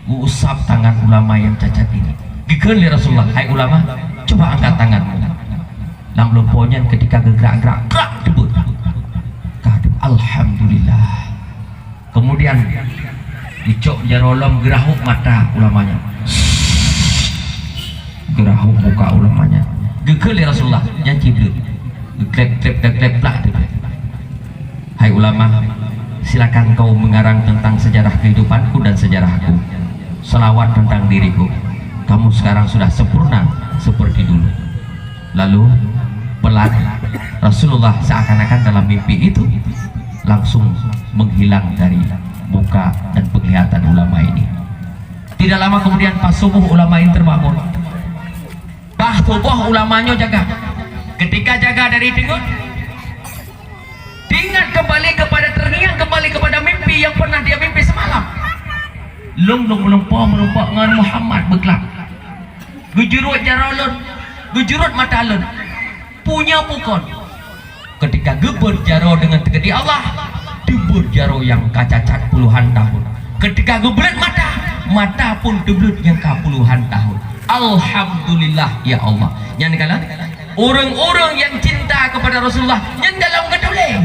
Geuusap tangan ulama yang cacat ini. Geukheun lé Rasulullah, "Hai ulama, coba angkat tanganmu." Lam lumpoe nyan ketika geugrak-grak, grak, teubeut. Ka teubeut. Alhamdulillah. Kemudian geucok jaroe lom, geurahop mata ulama nyan. Geurahop muka ulama nyan. Geukheun lé Rasulullah, nyan cit deuh. Geuklep-klep, klep-klep, plah deuh. "Hai ulama, silakan kau mengarang tentang sejarah kehidupanku dan sejarahku. Selawat tentang diriku. Kamu sekarang sudah sempurna seperti dulu." Lalu, pelan, Rasulullah seakan-akan dalam mimpi itu langsung menghilang dari muka dan penglihatan ulama ini. Tidak lama kemudian, pas subuh ulama ini terbangun. Pas subuh ulama nyoe jaga. Ketika jaga dari teungeut, Ingat kembali kepada, terngiang kembali kepada mimpi yang pernah dia mimpi semalam. Lôn, lôn meulumpoe meurumpok ngon Muhammad beuklam. Geujurot jaroe lôn, geujurot mata lôn. Punya bukon. Ketika geubeuet jaroe deungon teukeudi Allah, geubeuet jaroe nyang ka cacat puluhan tahun. Ketika geubeuet mata, mata pun teubleuet nyang ka puluhan tahun. Alhamdulillah, ya Allah. Nyan kalon ureuëng-ureuëng nyang cinta kepada Rasulullah, nyan galom geutuléh.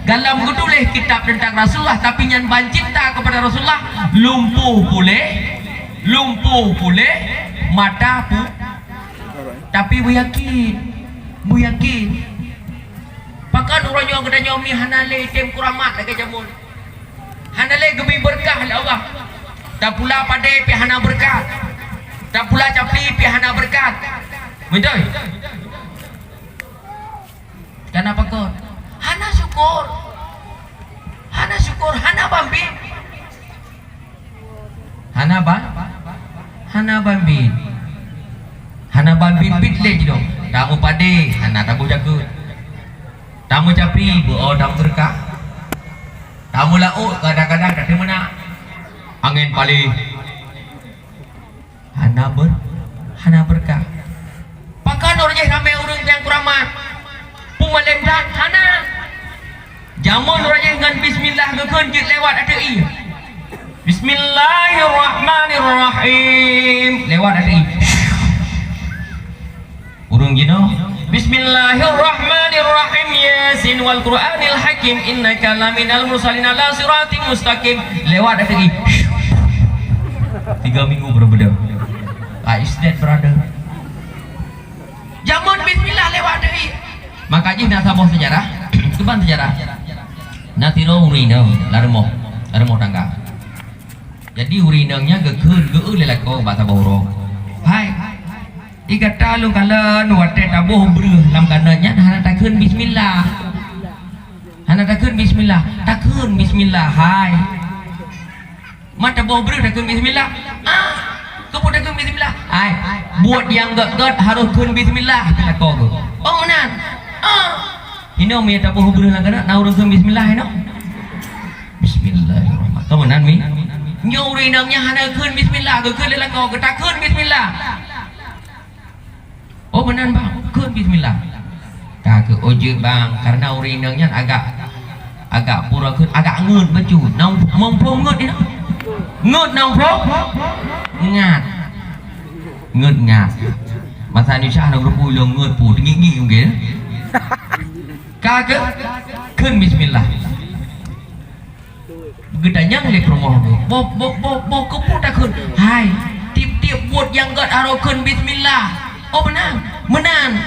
Galom geutuléh kitab teuntang Rasulullah, tapi nyan ban cinta kepada Rasulullah, lumpuh puléh, lumpuh puléh, mata pu-, tapi beuyakin, beuyakin. Pakon uroe nyoe geutanyoe mi hana lé tem kuramat lagée jameun. Hana lé geubri beureukat lé Allah. Tapula padé pih hana beureukat. Tapula capli pih hana beureukat. Beutôi? Kana pakon? Hana syukur. Hana syukur, hana bambi. Hana ba-, hana ban biet. Hana ban biet-biet lé jinoe. Tameupadé, hana taboh jakeuet. Tameucapli, beu-o tameuseudekah. Tameulaôt, kadang-kadang tateumeunak. Angén paléh. Hana ber-, hana beureukat. Pakon uroe jih ramé ureuëng nyang kuramat? Peumalém that hana. Jameun uroe jih ngon bismillah geukheun jeuet lewat ateueh ié. Bismillahirrahmanirrahim. Lewat ateueh ié. Ureuëng jinoe, "Bismillahirrahmanirrahim. Yasin wal Qur'anil Hakim. Innaka laminal mursalin ala siratim mustaqim." Lewat ateueh ié. Tiga minggu baru beudôh. I is dead, brother. Jameun bismillah lewat ateueh ié. Maka jih na saboh seujarah, keuban seujarah. Na sidroe ureuëng inong lam rumoh, lam rumoh tangga. Jadi ureuëng inong nyan geukheun geu-eu lé lakoe bak saboh uroe. "Hai, i gata lôn kalon watée taboh breueh lam kanot nyan hana takheun bismillah." "Hana takheun bismillah." "Takheun bismillah, hai." "Man taboh breueh takheun bismillah?" "Ah, keupeue takheun bismillah?" "Hai, buet nyang gét-gét harôh kheun bismillah," kheun lakoe geuh. "Oh, meunan?" "Ah." "Hinoe meunyoe taboh breueh lam kanot na ureuëng kheun bismillah hinoe?" "Bismillahirrahmanirrahim." "Ka meunan, Mi?" "Nyoe ureuëng inong nyan hana kheun bismillah, geukheun lé lakoe geuh takheun bismillah." "Oh, meunan, Bang, kheun bismillah." Ka keuh, "Oh, jeuet, Bang, karena ureuëng inong nyan agak, agak pura kheun, agak ngeut bacut." "Nang muphom ngeut inong?" "Ngeut nang muphom?" "Ngat." "Ngeut ngat." Masa Indonesia hana geureupeue ilong ngeut pu, teungiek-ngiek mungken. Ka keuh, kheun bismillah. Geutanyong lé peurumoh geuh, "Boh, boh, boh, boh keupeue takheun?" "Hai, tiep-tiep buet nyang gét harôh kheun bismillah." "Oh, meunan?" "Meunan."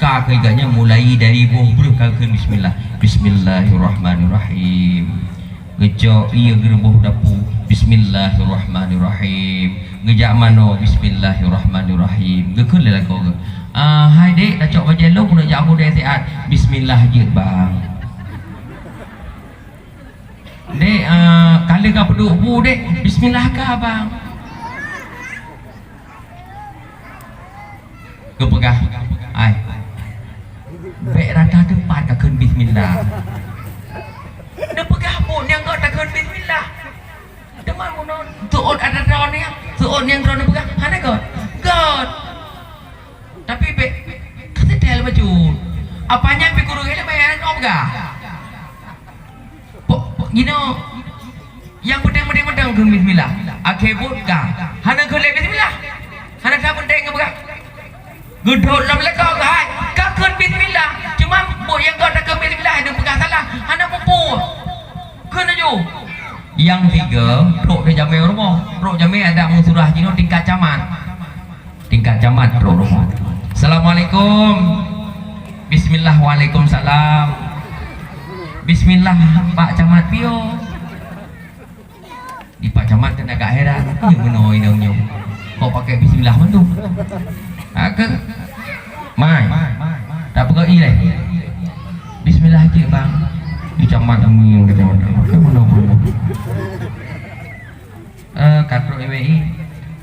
Ka keuh gobnyan mulai dari boh breueh ka kheun bismillah. "Bismillahirrahmanirrahim." Geucok ié geureuboh dapu. "Bismillahirrahmanirrahim." Geujak manoe. "Bismillahirrahmanirrahim." Geukheun lé lakoe geuh, "Ah, hai Dek, tacok bajée lôn keuneuk jak u Dayah Siat." "Bismillah jeuet, Bang." "Dek, ah, ka lheueh ka peuduek bu, Dek." "Bismillah ka, Bang." Geupeugah, "Ai, bék rata teupat takheun bismillah." Neupeugah buet nyang gét takheun bismillah. Teuma bunoe seuôt adat droeneuh, seuôt nyang droeneuh peugah hana gét. Gét. Tapi bék ka seutée bacut. Apa nyan pih kureueng ilmu nyang droe peugah. Po, po, you know, nyang peunteng-peunteng kheun bismillah. Akhé buet ka. Hana kheun lé bismillah. Hana ka peunteng keu peugah. Geudhôt lam lakoe keuhai, ka kheun bismillah. Cuma buet nyang ka takheun bismillah, neupeugah salah. Hana muphom. Kheun laju. Nyang tiga, trok di jamé rumoh. Trok jamé adat meusurah jinoe tingkat camat. Tingkat camat trok rumoh. "Assalamualaikum." "Bismillah, waalaikumsalam." "Bismillah, Pak Camat piôh." Di Pak Camat kan agak heran, "Nyang meunoe inong nyoe kok pakai bismillah mandum?" Ka keuh, "Mai, tapeugah ilée." "Bismillah cit, Bang." Di Camat amin, "Nyang meunoe." Eh, ka trok ié,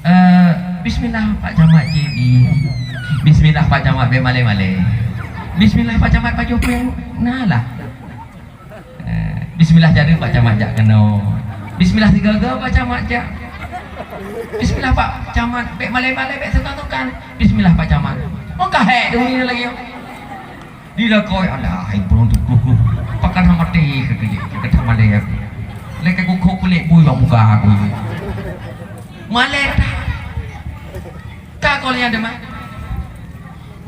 eh, "Bismillah, Pak Camat cit." "Bismillah, Pak Camat, bék malée-malée." "Bismillah, Pak Camat, pajoh péng." Nah lah. Bismillah jareuk Pak Camat jak keunoe. Bismillah sigoe-goe Pak Camat jak. Bismillah Pak Camat, bèk malèe-malèe, bèk sungkan-sungkan. Bismillah Pak Camat. Oh, ka hék deungoe lagèe nyoe. Dilakèe, alah, hai burông tu, kruh, kruh. Pakan hana maté keu, keu, keu, keu malèe aku. Lé ka kukhok kulét bui bak muka aku. Malèe dah. Ka kon nyang teuma.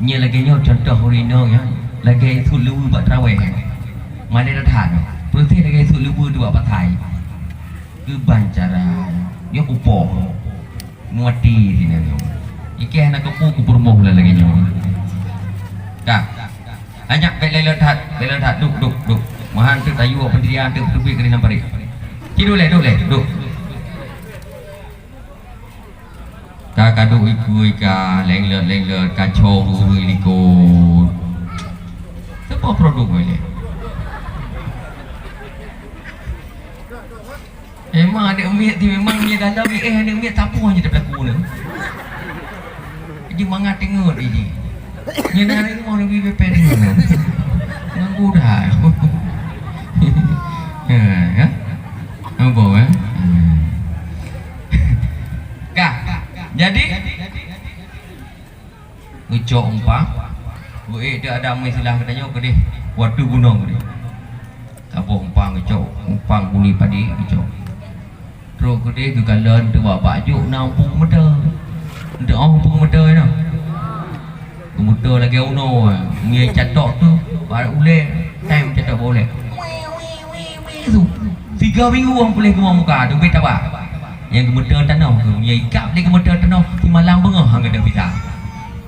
Nyoe lagèe nyoe contoh ureueng inong nyan, lagèe sut leuweue bak traweh. Malèe that-that nyoe. Peureuté lagèe sut leuweue teuh bak patai. Keuban cara nyoe kupoh. Muati sinan nyoe. Ikèh hana keupeue kupeurumoh lagèe nyoe. Ka. Hanyak bèk lé-lé that, bèk lé that. Duek, duek, duek. Meuhan teuk tayue pendirian teuk teubiet keu lam parit. Ci duek lé, duek lé, duek. Ka, ka duek ikeue ka, lenglet-lenglet, ka cong ureueng likot. Soe po produk nyoe lé? Memang aneuk miet tu memang nyoe dalam, eh, aneuk miet sapeue nyoe daripada ku ni. Jadi mangat teungeut jih. Nyoe na rumoh leubeh pepeng nyoe. Ngon kuda. Ya, ya. Nampak, eh? Ka. Jadi, geucok umpang. Weueh, teu ada meusilah geutanyoe keudeh. Watèe gunong keudeh. Saboh umpang geucok, umpang buni padi geucok. Trok keudeh geukalon teuh bak, bak jôk na umpung meudo. Teu'oh umpung meudo nyoe. Geumeudo lagèe unoe, meunyoe catok teuh bak ulèe, tem catok bak ulèe. Wih, wih, wih, wih, su. Tiga minggu ureueng puléh keumah muka, teubiet taba. Nyang geumeudo tanoh keuh, meunyoe ikab lé geumeudo tanoh, simalam beungoh han gadôh bisa.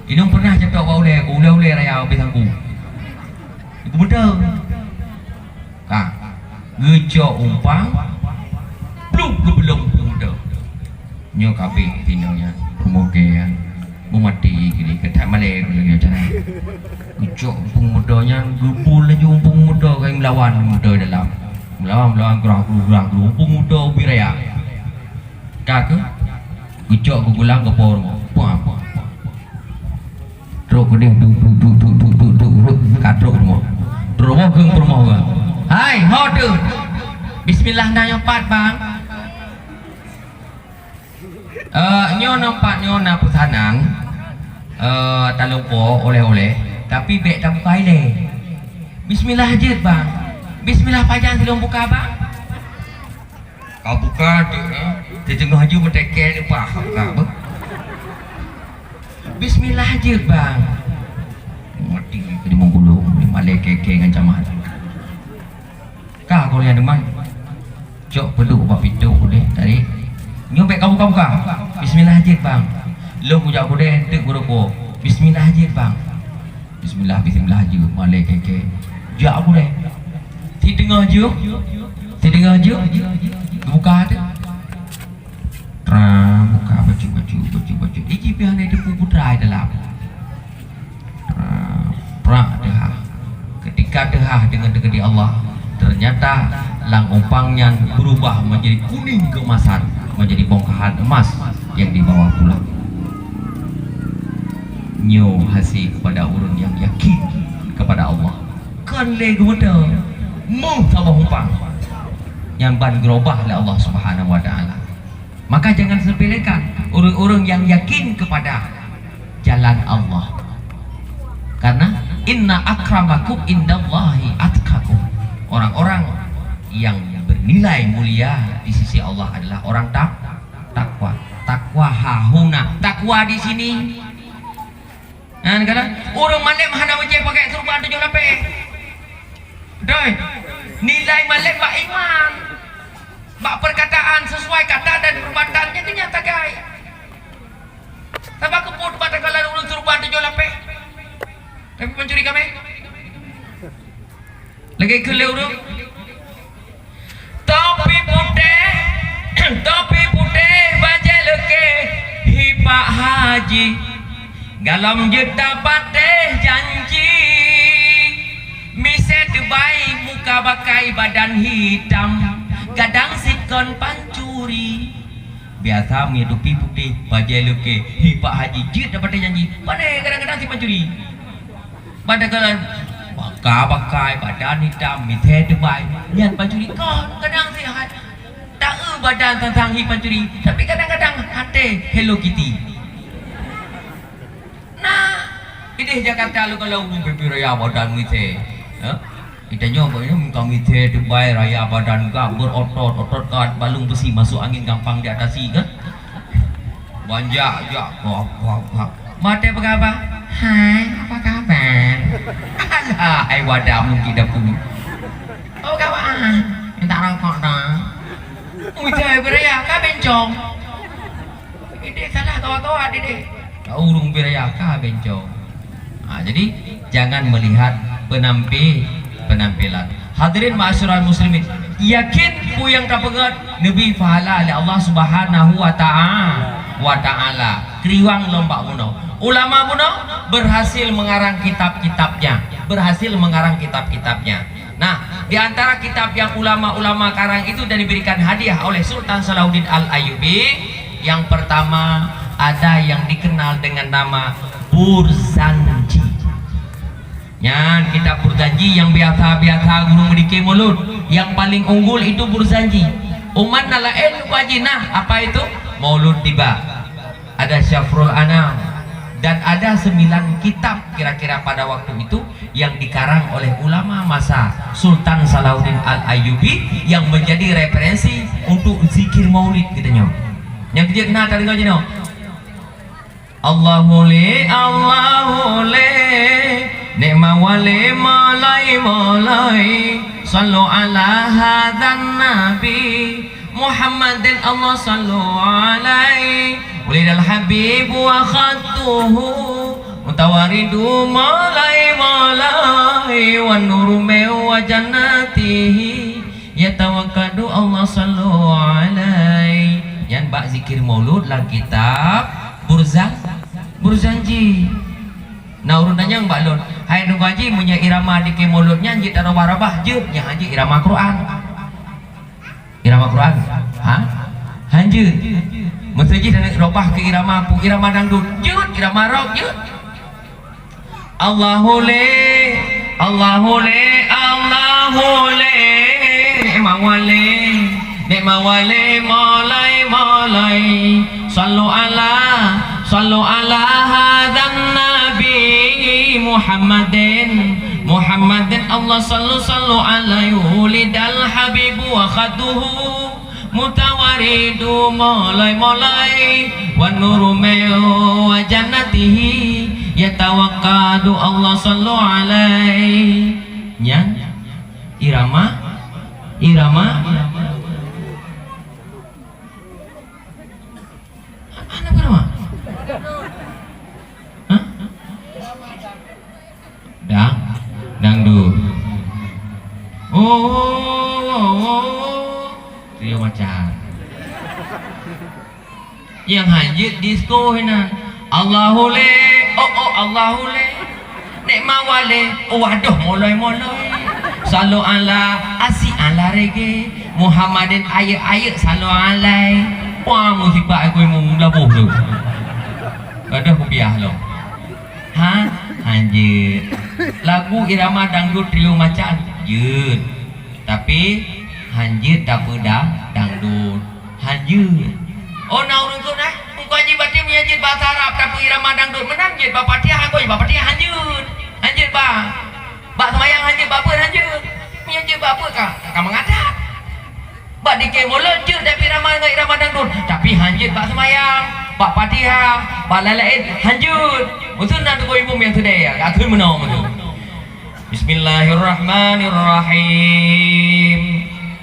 Inong pernah catok bak ulèe, ulèe-ulèe raya ubé sangku. Geumeudo. Ka. Geucok umpang, plup, geubeulông umpung meudo. Nyoe ka abéh tinoe nyan, rumoh gèe nyan. Meumaté keudeh, keu that malèe lagèe cara. Geucok umpung meudo nyan, geubul laju umpung meudo, ka meulawan meudo dalam. Meulawan, meulawan, grah gru, grah gru, umpung meudo ubé raya. Ka keuh, geucok geugulang geupo rumoh. Puah, puah, puah, puah. Trok keudeh, duk, duk, ka trok rumoh. Trok rumoh, kheun peurumoh geuh. Hai, ho teuh. Bismillah na nyoe pat, Bang. Eh, nyoe nang pat nyoe na peusanang, eh, taleueng po oleh-oleh, tapi bèk tabuka ilèe. Bismillah jeuet, Bang. Bismillah pajan silông buka, Bang? Ka buka teuk, eh. Siteungoh jeuet meuteukèe leupah ka buka beuh. Bismillah jeuet, Bang. Mati keu limong puluh, malèe kèe-kèe ngon camat. Ka gobnyan teuma. Cok peuduek bak pintoe keudeh tadi. Nyoe bèk kabuka-buka. Bismillah jeuet, Bang. Lôn kujak keudeh teuk geurupo. Bismillah jeuet, Bang. Bismillah, bismillah jeuet, malèe kèe-kèe. Jak keudeh. Siteungoh jeuet. Siteungoh jeuet. Buka teuk. Prak, buka bacut-bacut, bacut-bacut. Iji pih hana jiteupeue peue teuma dalam. Prak, prak teuhah. Ketika teuhah deungon teukeudi Allah, ternyata lam umpang nyan berubah menjadi kuning keemasan, menjadi bongkahan emas yang dibawa pulang. Nyoe hase kepada ureueng nyang yakin kepada Allah. Kon lé geumeudo, meuh saboh umpang. Nyan ban geurubah lé Allah Subhanahu wa Taala. Maka jangan sepelekan ureueng-ureueng nyang yakin kepada jalan Allah. Karena, "Inna akramakum indallahi atqakum." Orang-orang yang bernilai mulia di sisi Allah adalah orang tak-, takwa. Takwa hahuna. Takwa di sini. Nah, kadang ureueng malém hana meucéh pakai surban tujoh lapéh. Beutôi. Nilai malém bak iman. Bak perkataan sesuai kata dan perbuatannya itu nyata gai. Sabab keupeue bak takalon ureueng surban tujoh lapéh? Tapi pancuri kamé? Lagèe kheun lé ureueng, topi putéh, topi putéh bajèe leukèh, hi pak haji. Galom jeuet tapatéh janji. Misé teubai muka bakai badan hitam, gadang sikon pancuri. Biasa meunyoe topi putéh bajèe leukèh, hi pak haji, jeuet tapatéh janji. Pané kadang-kadang si pancuri. Padahai, wah, Ka bakai, badan hitam, mithai teubai, nyan pancuri. Kon, kadang sihat. Taeu badan sang-sang hi pancuri, tapi kadang-kadang até Hello Kitty. Nah, ideh Jakarta lôn kalon ureueng peupi raya badan mithai. Ha? Geutanyoe bak nyoe muka mithai teubai, raya badan gak, berotot-otot, kat balung besi masuk angin gampang diatasi, kan? Banjak jak, gap, gap, gap. Maté peugah, "Hai, apa kabar?" Alah, hai wadah mungkin dah pun. "Oh, kawan, minta rokok dong." Mithai beuraya ka bencong. Ideh salah kawan-kawan ideh. Ka ureueng beuraya ka bencong. Ha, jadi jangan melihat penampi-, penampilan. Hadirin ma'asyiral muslimin, yakin peue nyang tapeugah neubri pahala lé Allah Subhanahu wa ta'a-, wa taala. Kriwang lom bak bunoe. Ulama bunoe berhasil mengarang kitab-kitabnya, berhasil mengarang kitab-kitabnya. Nah, di antara kitab yang ulama-ulama karang itu dan diberikan hadiah oleh Sultan Salahuddin Al-Ayyubi, yang pertama ada yang dikenal dengan nama Burzanji. Nyan kitab Burzanji yang biasa-biasa guru meudike Maulud. Yang paling unggul itu Burzanji. Umat na laén lupa jinah, apa itu? Maulud Tiba. Ada Syafrul Anam, dan ada sembilan kitab kira-kira pada waktu itu yang dikarang oleh ulama masa Sultan Salahuddin Al-Ayyubi yang menjadi referensi untuk zikir maulid geutanyoe. Nyang keujeuet na tadeungoe jinoe. Allahu le, Allahu le, ne'ma wale, malai, malai, sallu ala hadzan nabi. Muhammadin Allah sallu alaihi, wulidal habibu wa khatuhu, mutawaridu malai malai, wa nuru min wa jannatihi, yatawakkadu Allah sallu alaihi. Nyan bak zikir maulud lam kitab Burzan-, Burzanji. Na ureueng tanyong bak lôn, "Hai Nunggu Haji, meunyoe irama dike maulud nyan jeuet tarobah-robah?" Jeuet, nyan hanjeuet irama Quran. Irama Quran? Ha? Hanjeuet. Meuseu jih taneuk robah keu irama peue? Irama dangdut. Jeuet, irama rock jeuet. Allahu le, Allahu le, Allahu le, ne'ma wale, ne'ma wale, malai, malai. Sallu ala, sallu ala hadzan nabi Muhammadin, Muhammadin Allah sallu, sallu alaihi, wulidal habibu wa khadduhu, mutawaridu malai-malai, wa nuru min wa jannatihi, yatawakkadu Allah sallu alaihi. Nyan irama, irama, irama. Hana peuruah. Hah? Dang-, dangdut. Oh, oh, oh, oh. Trio macan. Nyang hanjeuet disko hinan. Allahu le, oh, oh, Allahu le. Nek mawale, oh, wadoh, moloi-moloi. Salo ala, asik ala rege. Muhammadin ayek-ayek, salo alai. Wah, musibah aku yang melabuh tu. Wadoh, kupiah lo. Ha? Hanjeuet. Lagu irama dangdut trio macan. Jeuet. Tapi, hanjeuet dapeuda dangdut. Hanjeuet. Oh, na ureueng kheun, eh? Bukan jih batin meunyo jeuet bahasa Arab, tapi irama dangdut meunan jeuet bak Fatihah, aku bak Fatihah hanjeuet. Hanjeuet, bah. Bak seumayang hanjeuet, bak peue hanjeuet. Meunyo jeuet bak peue ka, ka mangat that. Bak dikée mulod jeuet tapi irama ngon irama dangdut, tapi hanjeuet bak seumayang, bak Fatihah, bak laén-laén hanjeuet. Meusu na tukoe imeum nyang seudeh, ka kheun meunoe meusu. Bismillahirrahmanirrahim.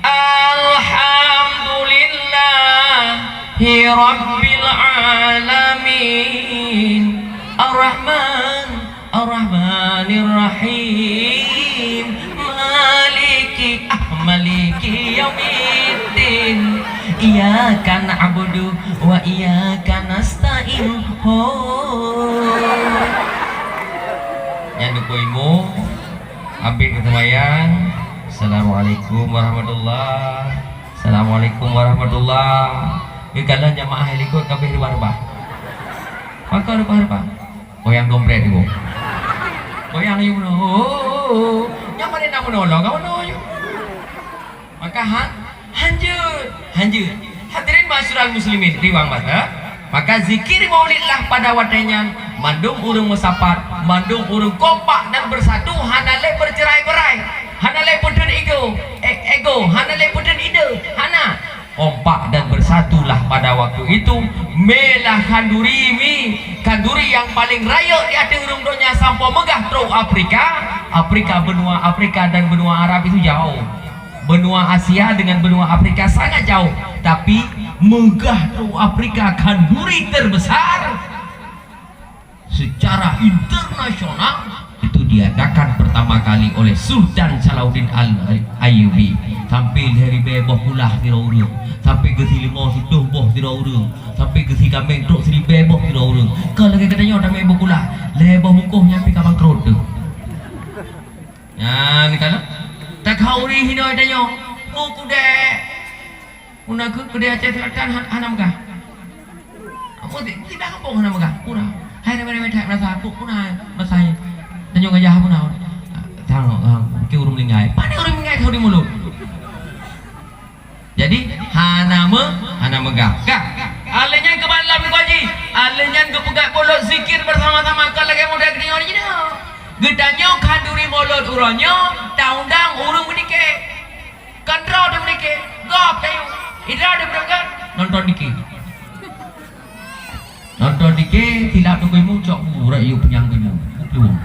Alhamdulillahi rabbil alamin. Arrahman, arrahmanirrahim. Maliki, ah, maliki yaumiddin. Iyyaka na'budu wa iyyaka nasta'in. Ho. Nyan tukoe imeum. Habéh geuseumayang, "Assalamualaikum warahmatullah. Assalamualaikum warahmatullah." Geukalon jamaah likot ka abéh reubah-reubah. Pakon reubah-reubah? Goyang dompet ibu. Goyang ibu. Nyoe paléng na meunolong kamoe nyoe. Maka ha-, hanjeuet, hanjeuet. Hadirin ma'asyiral muslimin, riwang basa. Maka zikir maulid lah pada watée nyan, mandum ureuëng meusapat, mandum ureuëng kompak dan bersatu, hana lé bercerai-berai, hana lé peuteun ego, e-, ego, hana lé peuteun ide, hana. Kompak dan bersatulah pada waktu itu. Mé lah khanduri mi, khanduri nyang paléng rayeuk di ateueh ureuëng donya sampoe meugah trok Afrika, Afrika, benua Afrika dan benua Arab itu jauh. Benua Asia dengan benua Afrika sangat jauh, tapi meugah trok Afrika khanduri terbesar secara internasional itu diadakan pertama kali oleh Sultan Salahuddin Al-Ayyubi. Sampai lhée ribée boh kulah sidroe ureuëng, sampai geusi lima sutôh boh sidroe ureuëng, sampai geusi kaméng trok siribée boh sidroe ureuëng. Ka lagée geutanyoe tamé boh kulah, lhée boh mukoh nyan pih ka bangkrot teuh. Nyan kana takhanduri hinoe tanyoe, mukudek. Meunan kheueh keudeh Aceh Selatan han-, hana meugah. Ampôn, ti-, tidak kampung hana meugah. Pura. Hai, ramai-ramai that merasa aku pura, merasa tanyoe gajah pura. Tang, ah, ke ureuëng meuninggai. Pane ureuëng meuninggai keu di mulut. Jadi, hana me-, hana meugah. Ka. Alèh nyan keuban lam niko ji. Alèh nyan geupeugah bolot zikir bersama-sama ka lagèe muda geutanyoe di jinoe. Geutanyoe khanduri mulod uroe nyoe, taundang ureuëng meudike. Kan droe teuh meudike, gob tayue. Idroe teuh meudike, nonton dike. Nonton dike, silap teuh keu imeum, cok bu, rot yue peunyang keu imeum. Plueng.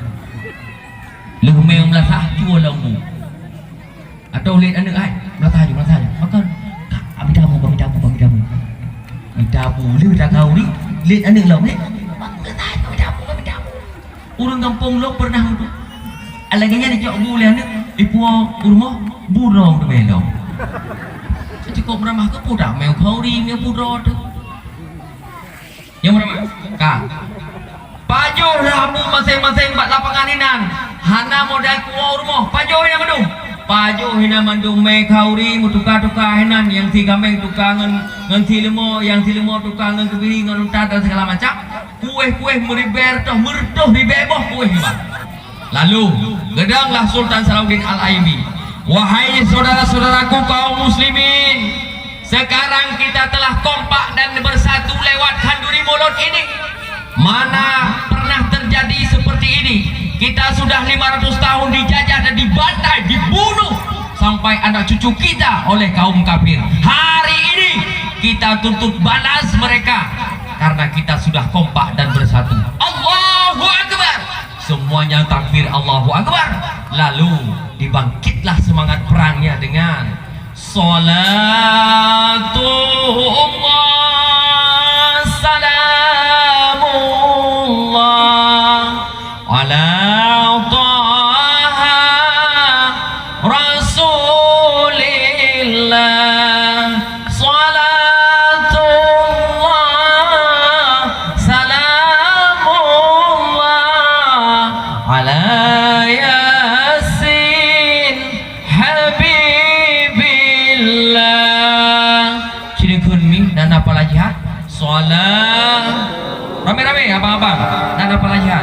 Lheueh mè meulasah, cue lom bu. Atau lét aneuk hai, meulasah ju, meulasah ju. Makon. Ka, kami tamu, kami tamu, kami tamu. Mita bu, lheueh takhanduri, lét aneuk lom, lét. Meulasah ju, kami tamu, kami tamu. Ureuëng gampông lôn peureunah meuduek. Lagèe nyan icok bu lé aneuk, ipuwoe u rumoh, bu droe teumè lom. Cukôp meuramah keu peue dak mè khanduri mè bu droe teuh. Nyang meuramah, ka. Pajoh lah bu maséng-maséng bak lapangan inan. Hana modai kuwoe u rumoh, pajoh inan mandum. Pajoh inan mandum mè khanduri meutuka-tuka inan, nyang si gaméng tuka ngon, ngon si leumo, nyang si leumo tuka ngon keubiri, ngon unta dan segala macam. Kuéh-kuéh meuribèe reutôh, meureutoh ribèe boh kuéh nibak. Lalu, geudanglah Sultan Salahuddin Al-Ayyubi, "Wahai saudara-saudaraku kaum muslimin, sekarang kita telah kompak dan bersatu lewat khanduri mulod ini. Mana pernah terjadi seperti ini? Kita sudah lima ratus tahun dijajah dan dibantai, dibunuh sampai anak cucu kita oleh kaum kafir. Hari ini kita tuntut balas mereka karena kita sudah kompak dan bersatu." Allahu Akbar. Semuanya takbir, Allahu Akbar. Lalu dibangkitlah semangat perangnya dengan Salatullah, salamullah, ala Taha Rasulillah. Salatullah, salamullah, ala Yasin Habibillah. Sini kheun mi, dan apa lagi, ha? Salat. Ramé-ramé, abang-abang. Dan apa lagi, ha?